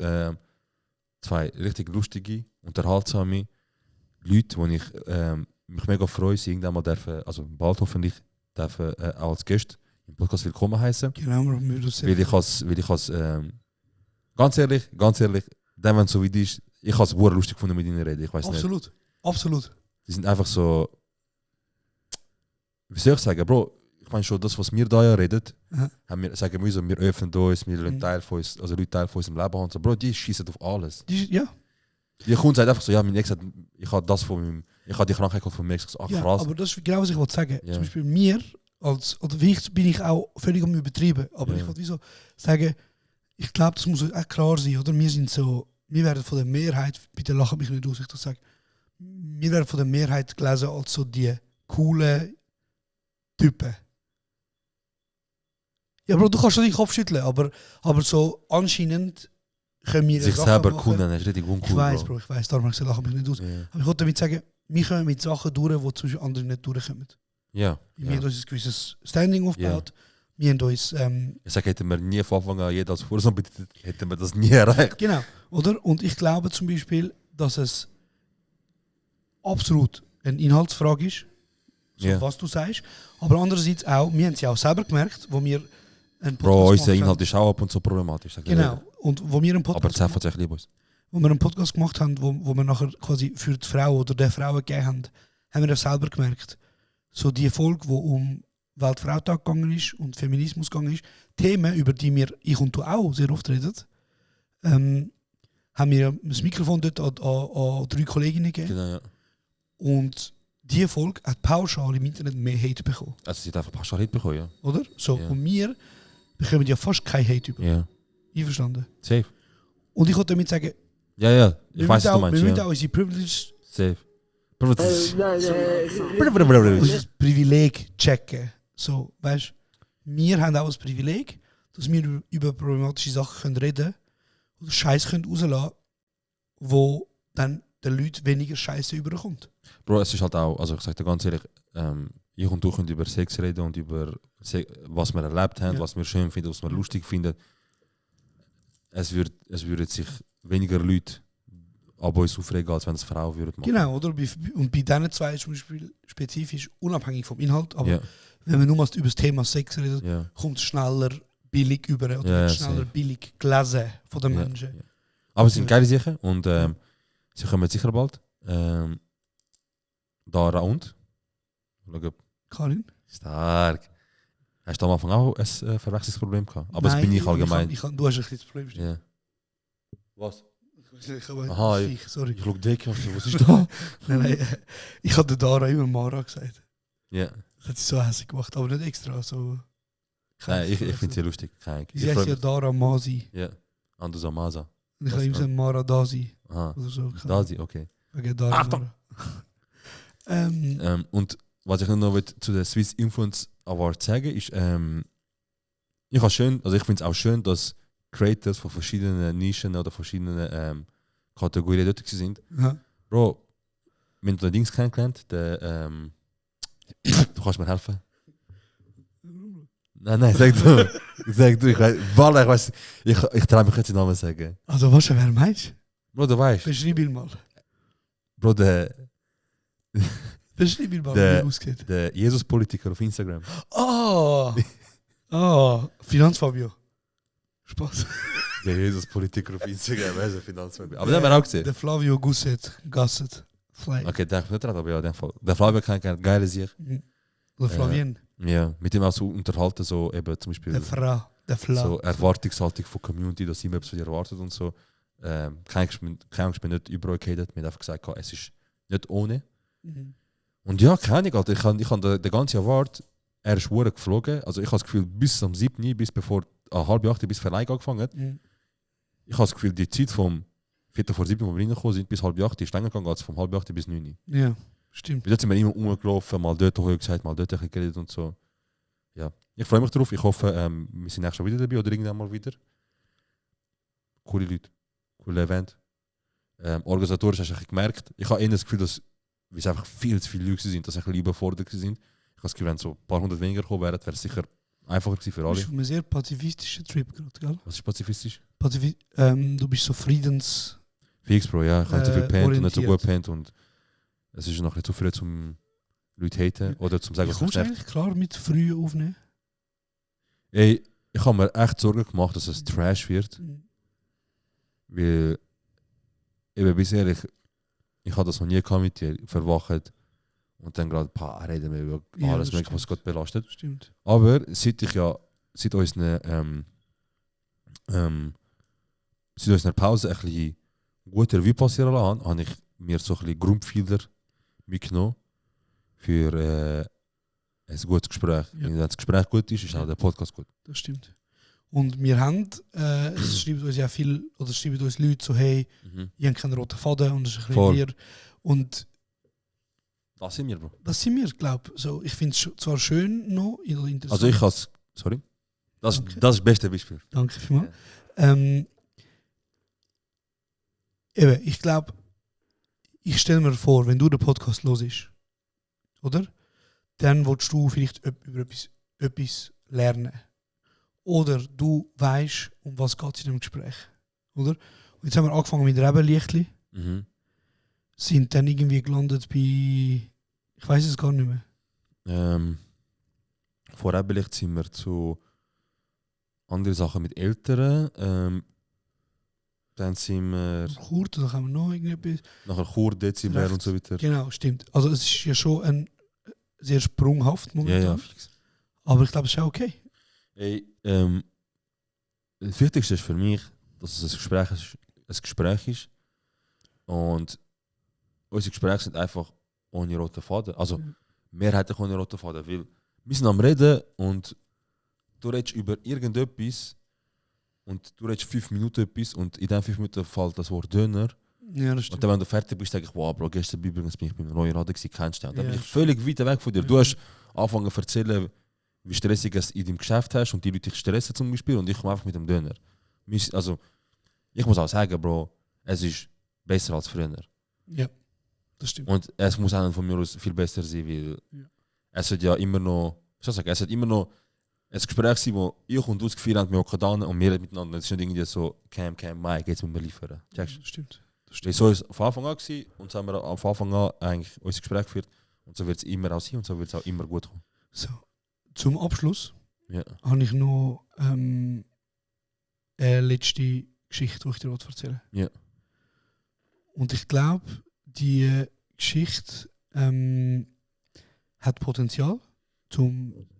H: 2 richtig lustige, unterhaltsame Leute, wo ich mich mega freue, sie irgendwann mal dürfen, also bald hoffentlich, dürfen auch als Gast im Podcast willkommen heißen.
F: Genau, wir das
H: Weil ich has ganz ehrlich, dann wenn es so wie ist, ich habe es sehr lustig gefunden mit ihnen reden. Ich weiß nicht.
F: Absolut.
H: Die sind einfach so, wie soll ich sagen, Bro, ich meine schon, das, was wir da ja reden, sagen wir so, wir öffnen uns, wir lassen Teil von uns, also Leute Teil von unserem Leben haben. So, Bro, die schießen auf alles.
F: Ja.
H: Die Kunde sagt einfach so, ja, mein Ex hat, ich habe das von meinem, ich habe die Krankheit von meinem Ex gesagt,
F: Ja,
H: krass.
F: aber das ist genau, was ich wollte sagen.
H: Ja.
F: Zum Beispiel mir, oder wie ich bin ich auch völlig am Übertrieben, aber
H: Ja.
F: ich wollte wieso sagen, ich glaube, das muss auch klar sein, oder? Wir werden von der Mehrheit, bitte lache mich nicht aus, ich das sage, wir werden von der Mehrheit gelesen als so die coolen Typen. Ja, Bro, du kannst schon den Kopf schütteln, aber so anscheinend können wir
H: sich
F: Sachen
H: selber
F: machen.
H: Kunden ist richtig uncool.
F: Ich weiß, Bro, ich weiß, darum habe ich gesagt, lache mich nicht aus.
H: Ja.
F: Aber ich wollte damit sagen, wir kommen mit Sachen durch, die zum Beispiel andere nicht durchkommen.
H: Ja.
F: Wir haben uns ein gewisses Standing aufgebaut. Wir haben uns,
H: Ich sage, hätten wir nie von Anfang an jeder als Vorsatz betitelt, hätten wir das nie erreicht.
F: genau, oder? Und ich glaube zum Beispiel, dass es absolut eine Inhaltsfrage ist, so
H: Ja.
F: was du sagst. Aber andererseits auch, wir haben es ja auch selber gemerkt, wo wir einen
H: Bro, unser
F: gemacht
H: Inhalt
F: haben.
H: ist auch ab und zu problematisch. sag ich
F: Genau.
H: dir.
F: Und wo wir einen
H: Aber
F: Podcast,
H: das hat sich lieb uns.
F: wo wir einen Podcast gemacht haben, wo wir nachher quasi für die Frau oder der Frauen gegeben haben wir ja selber gemerkt, so die Folge, wo um Weltfrauentag gegangen ist und Feminismus gegangen ist, Themen, über die ich und du auch sehr oft reden, haben wir das Mikrofon dort an 3 Kolleginnen gegeben.
H: Genau, ja.
F: Und diese Folge hat pauschal im Internet mehr Hate bekommen,
H: Also sie hat einfach pauschal Hate bekommen, ja.
F: oder? So,
H: Ja.
F: und wir bekommen ja fast kein Hate über.
H: Ja.
F: Einverstanden?
H: Safe.
F: Und ich wollte damit sagen,
H: Ja, ja. Ich
F: wir
H: weiß,
F: müssen
H: was du
F: auch,
H: meinst.
F: wir müssen
H: Ja.
F: auch unsere Privilege,
H: Safe.
F: unser Privileg checken. So, weißt du, wir haben auch das Privileg, dass wir über problematische Sachen können reden oder Scheiß können rauslassen, wo dann den Leuten weniger Scheiße überkommt.
H: Bro, es ist halt auch, also ich sag dir ganz ehrlich, ich und du können über Sex reden und über was wir erlebt haben,
F: Ja.
H: was wir schön finden, was wir lustig finden. Es würden sich weniger Leute ab uns aufregen, als wenn es Frauen würden machen.
F: Genau, oder? Und bei diesen zwei zum Beispiel spezifisch, unabhängig vom Inhalt, aber
H: Ja,
F: wenn wir nur mal über das Thema Sex reden,
H: ja.
F: kommt es schneller billig über oder
H: Ja,
F: wird
H: ja,
F: schneller
H: safe.
F: billig gelesen von den
H: Ja,
F: Menschen.
H: ja. Aber es sind geile Sachen und sie kommen sicher bald. Dara und? Schau,
F: Karin?
H: stark. Hast du am Anfang auch ein Verwechslungsproblem gehabt? Aber das bin ich allgemein.
F: Du hast ein bisschen das Problem.
H: Ja. Was?
F: Ich habe
H: Aha,
F: sorry.
H: Ich schaue dick, was ist da?
F: Nein, ich hatte Dara immer Mara gesagt.
H: Ja.
F: Das hat sie so hässlich gemacht, aber nicht extra. So.
H: Nein, ich finde sie lustig. Keine
F: Sie heißt ja Dara Masi.
H: Ja. Anders Amasa.
F: Und ich
H: Was?
F: habe ihm gesagt Mara Dasi.
H: Aha.
F: Oder so.
H: Da sie, okay.
F: Wegen Dara
H: Achtung!
F: Mara.
H: Und was ich noch zu der Swiss Influence Award sagen ist, ich finde es auch schön, dass Creators von verschiedenen Nischen oder verschiedenen Kategorien dort sind.
F: Ja.
H: Bro, wenn du den Dings kennengelernt, du kannst mir helfen. Nein, sag du. Sag du, ich traue mich jetzt den Namen sagen.
F: Also, was wer meinst du?
H: Bro, du weißt.
F: Beschreib ihn mal.
H: Bro, der
F: Beschreib ihn mal, wie
H: Der-
F: er aussieht.
H: Jesus-Politiker auf Instagram.
F: Oh! Oh! Finanzfabio. Spaß.
H: Der Jesus-Politiker auf Instagram, er ist ein Finanzfabio. Aber den haben wir auch gesehen.
F: Der Flavio Gasset. Fly.
H: Okay, der nicht aber ja, in dem Fall. Der Flavio kann gerne geile sich.
F: Oder Flavien.
H: Ja, mit dem auch so unterhalten, so eben zum Beispiel
F: Der Fla.
H: so Erwartungshaltung von Community, dass immer etwas von dir erwartet und so. Keine Angst, bin nicht überall gehatet. Mir hat einfach gesagt, es ist nicht ohne.
F: Mhm.
H: Und ja, keine Ahnung, Alter. Ich habe den ganzen Award, er ist verdammt geflogen. Also ich habe das Gefühl, bis am 7., bis bevor 7:30 bis Verleih angefangen hat.
F: Mhm.
H: Ich habe das Gefühl, die Zeit vom 7:45, wo wir reingekommen sind, bis 7:30 ist länger gegangen als vom 7:30 bis 9.
F: Ja, stimmt.
H: Bis jetzt sind wir immer rumgelaufen, mal dort Heu gesagt, mal dort ein bisschen geredet und so. Ja, ich freue mich drauf. Ich hoffe, wir sind nächstes Mal wieder dabei oder irgendwann mal wieder. Coole Leute, coole Event. Organisatorisch hast du ein bisschen gemerkt. Ich habe eher das Gefühl, dass weil es einfach viel zu viele Leute sind, dass ich ein bisschen überfordert sind. Ich habe das Gefühl, wenn so ein paar hundert weniger gekommen wären, wäre es sicher einfacher gewesen für
F: Du
H: alle.
F: bist auf einem sehr pazifistischen Trip gerade, gell?
H: Was ist pazifistisch?
F: Du bist so Friedens...
H: Fix, Bro, ja. Ich habe nicht so viel gepennt und nicht so gut
F: orientiert.
H: gepennt und es ist noch nicht so viel zum Leute haten oder zum sagen,
F: Wie
H: was mich
F: kommst du
H: nervt.
F: eigentlich klar mit früh aufnehmen?
H: Ey, ich habe mir echt Sorgen gemacht, dass es Trash wird, weil eben bis ehrlich, ich habe das noch nie gehabt mit dir, verwacht und dann gerade reden wir über
F: Ja,
H: alles
F: das
H: mögliche, was
F: stimmt.
H: Gott belastet.
F: Stimmt.
H: Aber seit unseren Pause ein bisschen gute Revue passieren lassen, habe ich mir so ein bisschen Grundpfeiler mitgenommen für ein gutes Gespräch.
F: Ja.
H: Wenn das Gespräch gut ist, ist auch der Podcast gut.
F: Das stimmt. Und wir haben, es schreibt uns ja viel, oder schreiben uns Leute so, hey, ich habe keinen roten Faden und das ist ein bisschen
H: Voll.
F: wir. Und
H: Das sind wir, Bro.
F: das sind wir, glaube ich. So, ich finde es zwar schön noch, oder interessant.
H: Also ich has sorry. Das
F: Okay.
H: ist das beste Beispiel.
F: Danke vielmals. Eben, ich glaube, ich stelle mir vor, wenn du den Podcast hörst, oder? Dann willst du vielleicht über etwas lernen. Oder du weißt, um was geht es in dem Gespräch. Oder? Und jetzt haben wir angefangen mit Rebenlichtli,
H: Mhm.
F: sind dann irgendwie gelandet bei, ich weiß es gar nicht mehr.
H: Vorher sind wir zu anderen Sachen mit Älteren. Dann sind wir
F: Kurt, da haben wir noch irgendetwas.
H: nachher Chur, Dezibel
F: Rechts.
H: und so weiter.
F: Genau, stimmt. Also es ist ja schon ein sehr sprunghaft
H: Ja,
F: momentan.
H: ja.
F: Aber ich glaube, es ist auch okay.
H: Ey, das Wichtigste ist für mich, dass es ein Gespräch ist. Und unsere Gespräche sind einfach ohne roten Faden. Also mehrheitlich ohne roten Faden. Weil wir sind am Reden und du redest über irgendetwas und du redest 5 Minuten etwas und in diesen 5 Minuten fällt das Wort Döner.
F: Ja, das
H: Und
F: stimmt.
H: dann, wenn du fertig bist, sage ich, wow, Bro, gestern übrigens bin ich beim neuen Laden gewesen, kennst du den? Und dann
F: Ja,
H: bin ich
F: stimmt.
H: völlig weit weg von dir. Du hast angefangen zu erzählen, wie stressig es in deinem Geschäft hast und die Leute dich stressen zum Beispiel und ich komme einfach mit dem Döner. Also, ich muss auch sagen, Bro, es ist besser als früher.
F: Ja, das stimmt.
H: Und es muss auch von mir aus viel besser sein, weil
F: Ja.
H: es wird ja immer noch, es wird immer noch ein Gespräch sein, wo ich und du das Gefühl haben, wir hocken da und wir reden miteinander. Es ist nicht irgendwie so, Cam, Mike, jetzt müssen wir liefern. Checkst du?
F: Das stimmt. Das
H: Weil
F: stimmt.
H: so ist es von Anfang an gewesen, und so haben wir von Anfang an eigentlich unser Gespräch geführt und so wird es immer auch sein und so wird es auch immer gut kommen.
F: So, zum Abschluss
H: Ja.
F: habe ich noch eine letzte Geschichte, die ich dir erzählen will.
H: Ja.
F: Und ich glaube, die Geschichte hat Potenzial,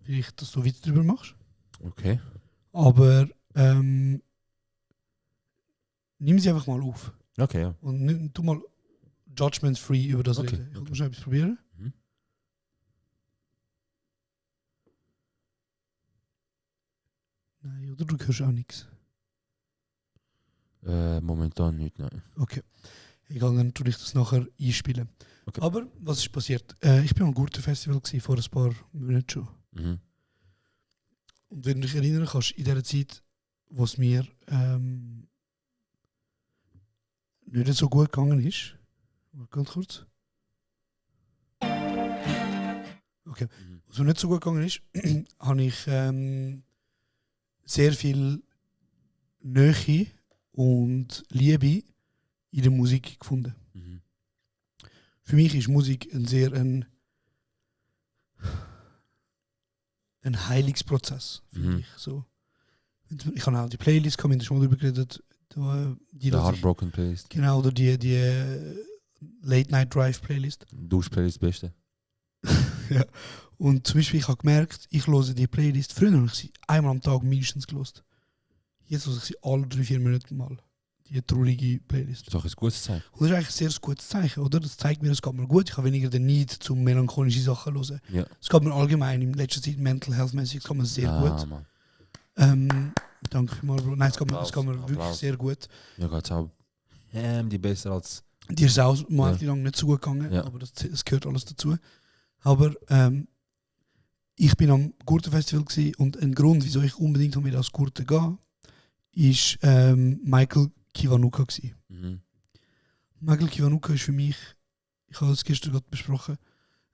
F: vielleicht, dass du weiter darüber machst.
H: Okay.
F: Aber nimm sie einfach mal auf.
H: Okay, ja.
F: Und tu mal judgment-free über das
H: Okay,
F: reden. Ich
H: okay.
F: muss noch etwas probieren.
H: Mhm.
F: Nein, oder du hörst auch nichts.
H: Momentan nicht, nein.
F: Okay. Egal, dann tue ich das nachher einspielen.
H: Okay.
F: Aber was ist passiert? Ich bin am Gurten-Festival gewesen, vor ein paar Monaten schon.
H: Mhm.
F: Und wenn du dich erinnern kannst, in der Zeit, wo es mir nicht so gut gegangen ist, mal ganz kurz. Okay.
H: Mhm.
F: Was mir nicht so gut gegangen ist, habe ich sehr viel Nähe und Liebe in der Musik gefunden.
H: Mhm.
F: Für mich ist Musik ein Heilungsprozess, finde
H: Mhm.
F: ich. So. Ich habe auch die Playlist, haben wir schon darüber geredet. Die
H: Der
F: lasse ich-
H: Heartbroken Playlist.
F: Genau, oder die Late Night Drive Playlist.
H: Dusch-Playlist, beste.
F: Ja. Und zum Beispiel, ich habe gemerkt, ich höre die Playlist. Früher habe ich sie einmal am Tag mindestens gelost. Jetzt höre ich sie alle 3-4 Monate mal. Die traurige Playlist.
H: Das ist auch ein gutes Zeichen.
F: Und das ist eigentlich ein sehr gutes Zeichen, oder? Das zeigt mir, es geht mir gut. Ich habe weniger den Need, zum melancholische Sachen zu hören.
H: Ja.
F: Es geht mir allgemein in letzter Zeit mental health-mäßig, es geht mir sehr gut.
H: Mann.
F: Danke vielmals, Bro. Nein, es geht mir
H: Applaus.
F: wirklich sehr gut.
H: Ja, geht's auch. Die besser als.
F: Dir ist es auch mal lang nicht so gut gegangen,
H: Ja.
F: aber das gehört alles dazu. Aber ich bin am Gurten-Festival gewesen und ein Grund, wieso ich unbedingt wieder ans Gurten gehe, ist Michael Kiwanuka gewesen.
H: Mhm.
F: Michael Kiwanuka ist für mich, ich habe das gestern gerade besprochen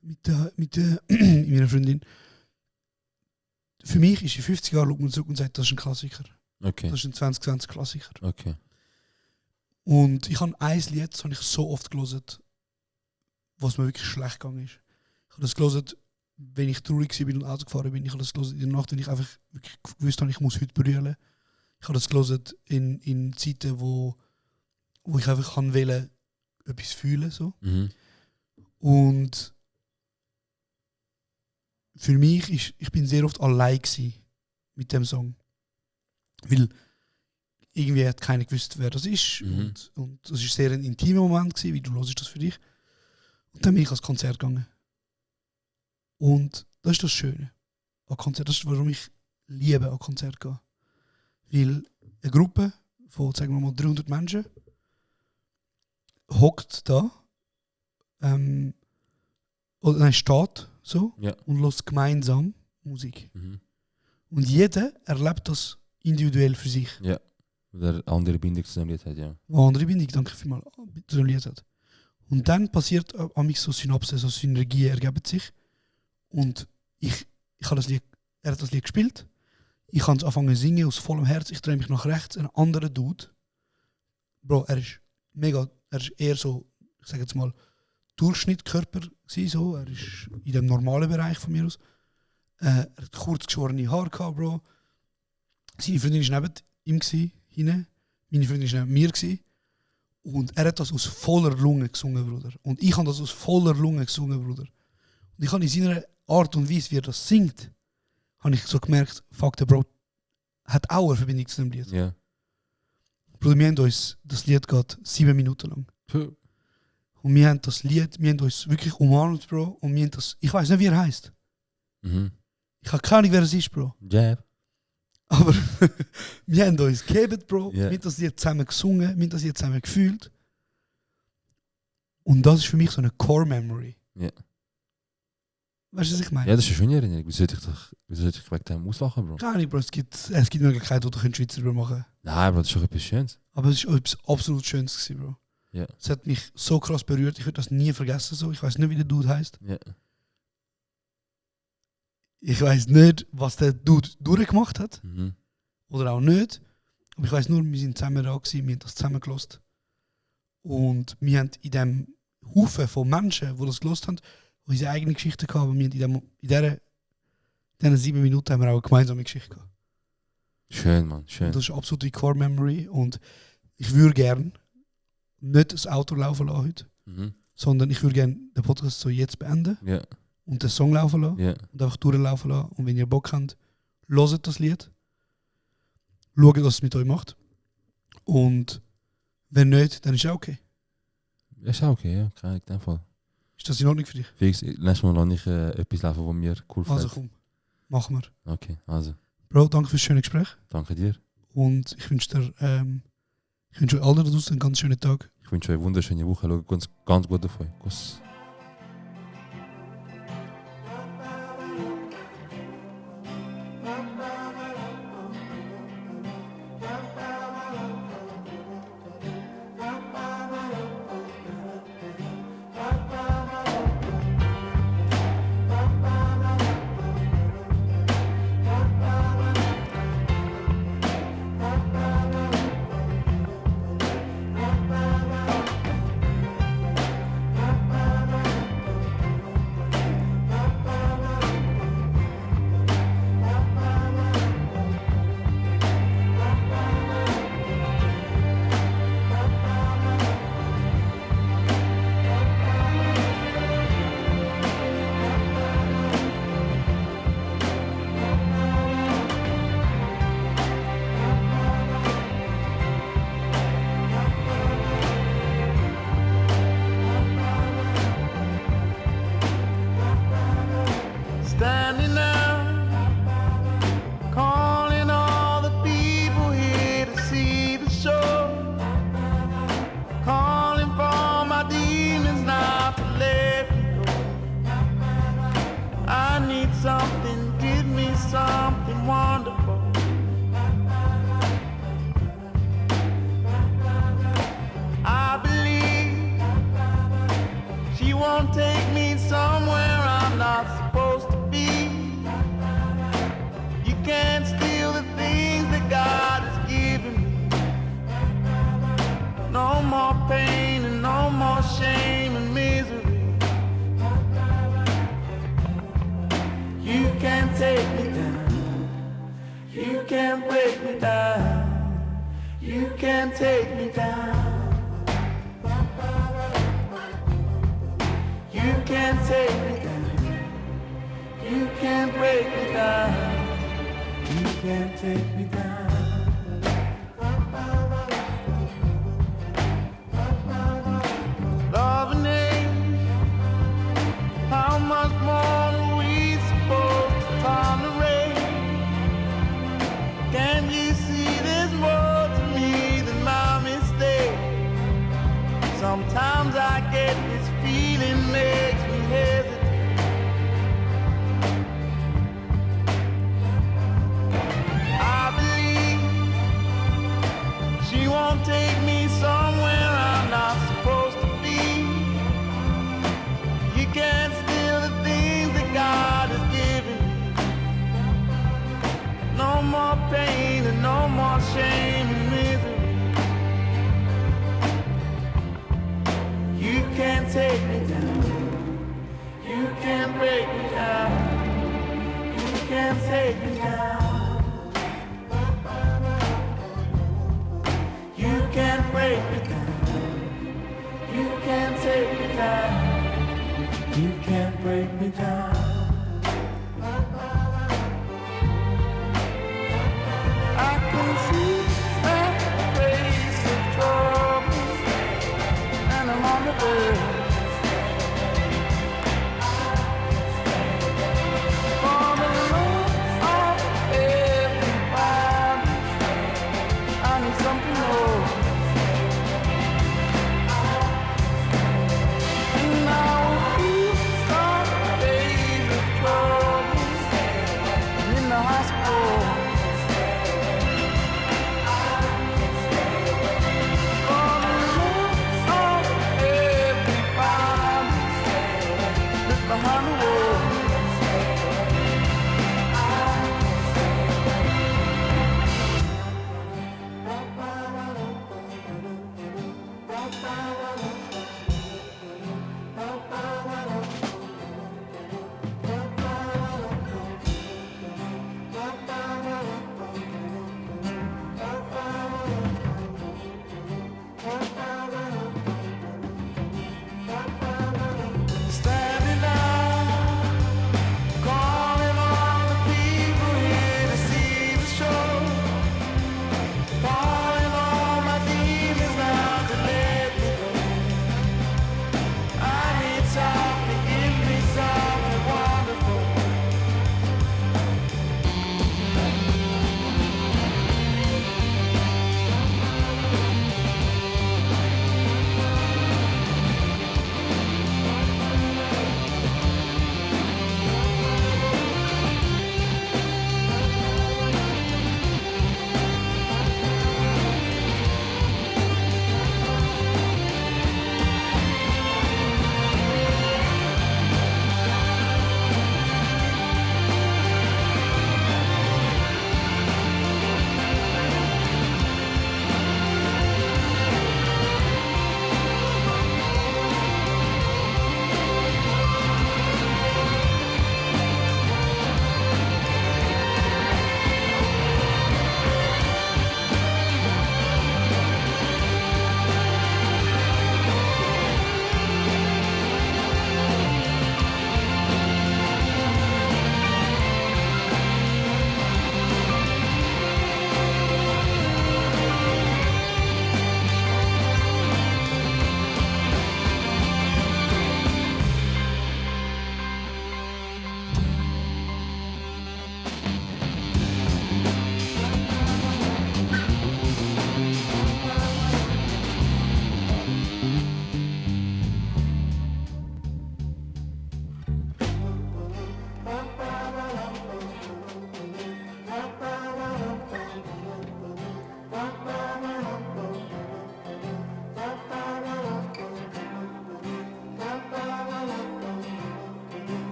F: mit meiner Freundin. Für mich ist in 50 Jahren schaut man zurück und sagt, das ist ein Klassiker.
H: Okay.
F: Das ist ein 2020 Klassiker.
H: Okay.
F: Und ich habe ein Lied, das habe ich so oft gelesen, was mir wirklich schlecht gegangen ist. Ich habe das gelesen, wenn ich traurig war und Auto gefahren bin. Ich habe das gelesen in der Nacht, wenn ich einfach wirklich gewusst habe, ich muss heute brüllen. Ich habe das gelesen in Zeiten, wo ich einfach kann wollen, etwas fühlen so.
H: Mhm.
F: Und für mich ich bin sehr oft allein gewesen mit dem Song. Weil irgendwie hat keiner gewusst, wer das ist.
H: Mhm.
F: Und das war sehr ein intimer Moment gewesen, wie du hörst das für dich. Und dann bin ich ans Konzert gegangen. Und das ist das Schöne an Konzert. Das ist, warum ich liebe an Konzert gehen. Weil eine Gruppe von, sagen wir mal, 300 Menschen hockt da oder nein, steht so
H: Ja.
F: und hört gemeinsam Musik.
H: Mhm.
F: Und jeder erlebt das individuell für sich.
H: Ja. Der andere Bindung zu dem Lied hat, ja.
F: Eine andere Bindung, danke vielmals, zu dem Lied hat. Und dann passiert an mich so Synapsen, so Synergien ergeben sich. Und ich habe das Lied, er hat das Lied gespielt. Ich kann es anfangen zu singen aus vollem Herz. Ich drehe mich nach rechts. Ein anderer Dude. Bro, er ist eher so, ich sage jetzt mal, Durchschnittkörper gewesen, so. Er ist in dem normalen Bereich von mir aus. Er hat kurz geschorene Haare gehabt, Bro. Seine Freundin war neben ihm gewesen, hinten. Meine Freundin war neben mir gewesen. Und er hat das aus voller Lunge gesungen, Bruder. Und ich habe das aus voller Lunge gesungen, Bruder. Und ich habe in seiner Art und Weise, wie er das singt, habe ich so gemerkt, fuck, der Bro hat auch eine Verbindung zu dem Lied.
H: Ja.
F: Bruder, wir haben uns, das Lied geht 7 Minuten lang.
H: Puh.
F: Und wir haben das Lied, wir haben uns wirklich umarmt, Bro. Und wir haben das, ich weiß nicht, wie er heißt.
H: Mhm.
F: Ich habe keine Ahnung, wer es ist, Bro.
H: Jab.
F: Aber wir haben uns gegeben, Bro.
H: Yeah.
F: Wir haben das Lied zusammen gesungen, wir haben das Lied zusammen gefühlt. Und das ist für mich so eine Core-Memory.
H: Ja.
F: Weißt du, was ich meine?
H: Ja, das ist eine schöne Erinnerung. Wieso sollte ich wegen dem auslachen, Bro?
F: Keine Ahnung, Bro. Es gibt Möglichkeiten, wo du Schweizer darüber machen kannst.
H: Nein, Bro, das ist doch etwas Schönes.
F: Aber es war etwas absolut Schönes, gewesen, Bro.
H: Ja.
F: Es hat mich so krass berührt, ich würde das nie vergessen. So. Ich weiß nicht, wie der Dude heißt.
H: Ja.
F: Ich weiß nicht, was der Dude durchgemacht hat.
H: Mhm.
F: Oder auch nicht. Aber ich weiß nur, wir sind zusammen da gewesen, wir haben das zusammen gelost. Und wir haben in dem Haufen von Menschen, die das gelost haben, die unsere eigene Geschichte gehabt, aber wir haben in diesen 7 Minuten haben wir auch eine gemeinsame Geschichte gehabt.
H: Schön, Mann, schön.
F: Und das ist absolut die Core Memory. Und ich würde gerne nicht das Auto laufen lassen heute,
H: Mhm.
F: sondern ich würde gerne den Podcast so jetzt beenden
H: Ja,
F: und den Song laufen lassen
H: ja.
F: und einfach durchlaufen lassen. Und wenn ihr Bock habt, hört das Lied. Schaut, was es mit euch macht. Und wenn nicht, dann ist es auch okay.
H: Ja, ist auch okay, ja. Kann ich in dem Fall.
F: Ist das in Ordnung für dich?
H: Fix, nächstes Mal lasse ich etwas laufen, was mir cool
F: Also
H: gefällt.
F: komm, machen wir.
H: Okay, also,
F: Bro, danke fürs schöne Gespräch.
H: danke dir.
F: Und ich wünsche dir, ich wünsche euch allen da draußen einen ganz schönen Tag.
H: Ich wünsche euch eine wunderschöne Woche. Schaut ganz gut auf euch. Kuss.
I: Standing out, calling all the people here to see the show. Calling for my demons not to let me go. I need something, give me something wonderful. I believe she won't take me somewhere I'm not supposed to be. You can't steal the things that God has given me. No more pain and no more shame and misery. You can't take me down. You can't break me down. You can't take me down. You can't take me down. You can't break me down. You can't take me down. Love and hate. How much more are we supposed to tolerate? Can't you see there's more to me than my mistake? Sometimes I get this feeling makes me hesitate. I believe she won't take me somewhere I'm not supposed to be. You can't steal the things that God has given me. No more pain and no more shame and misery. You can't take me down. take me down.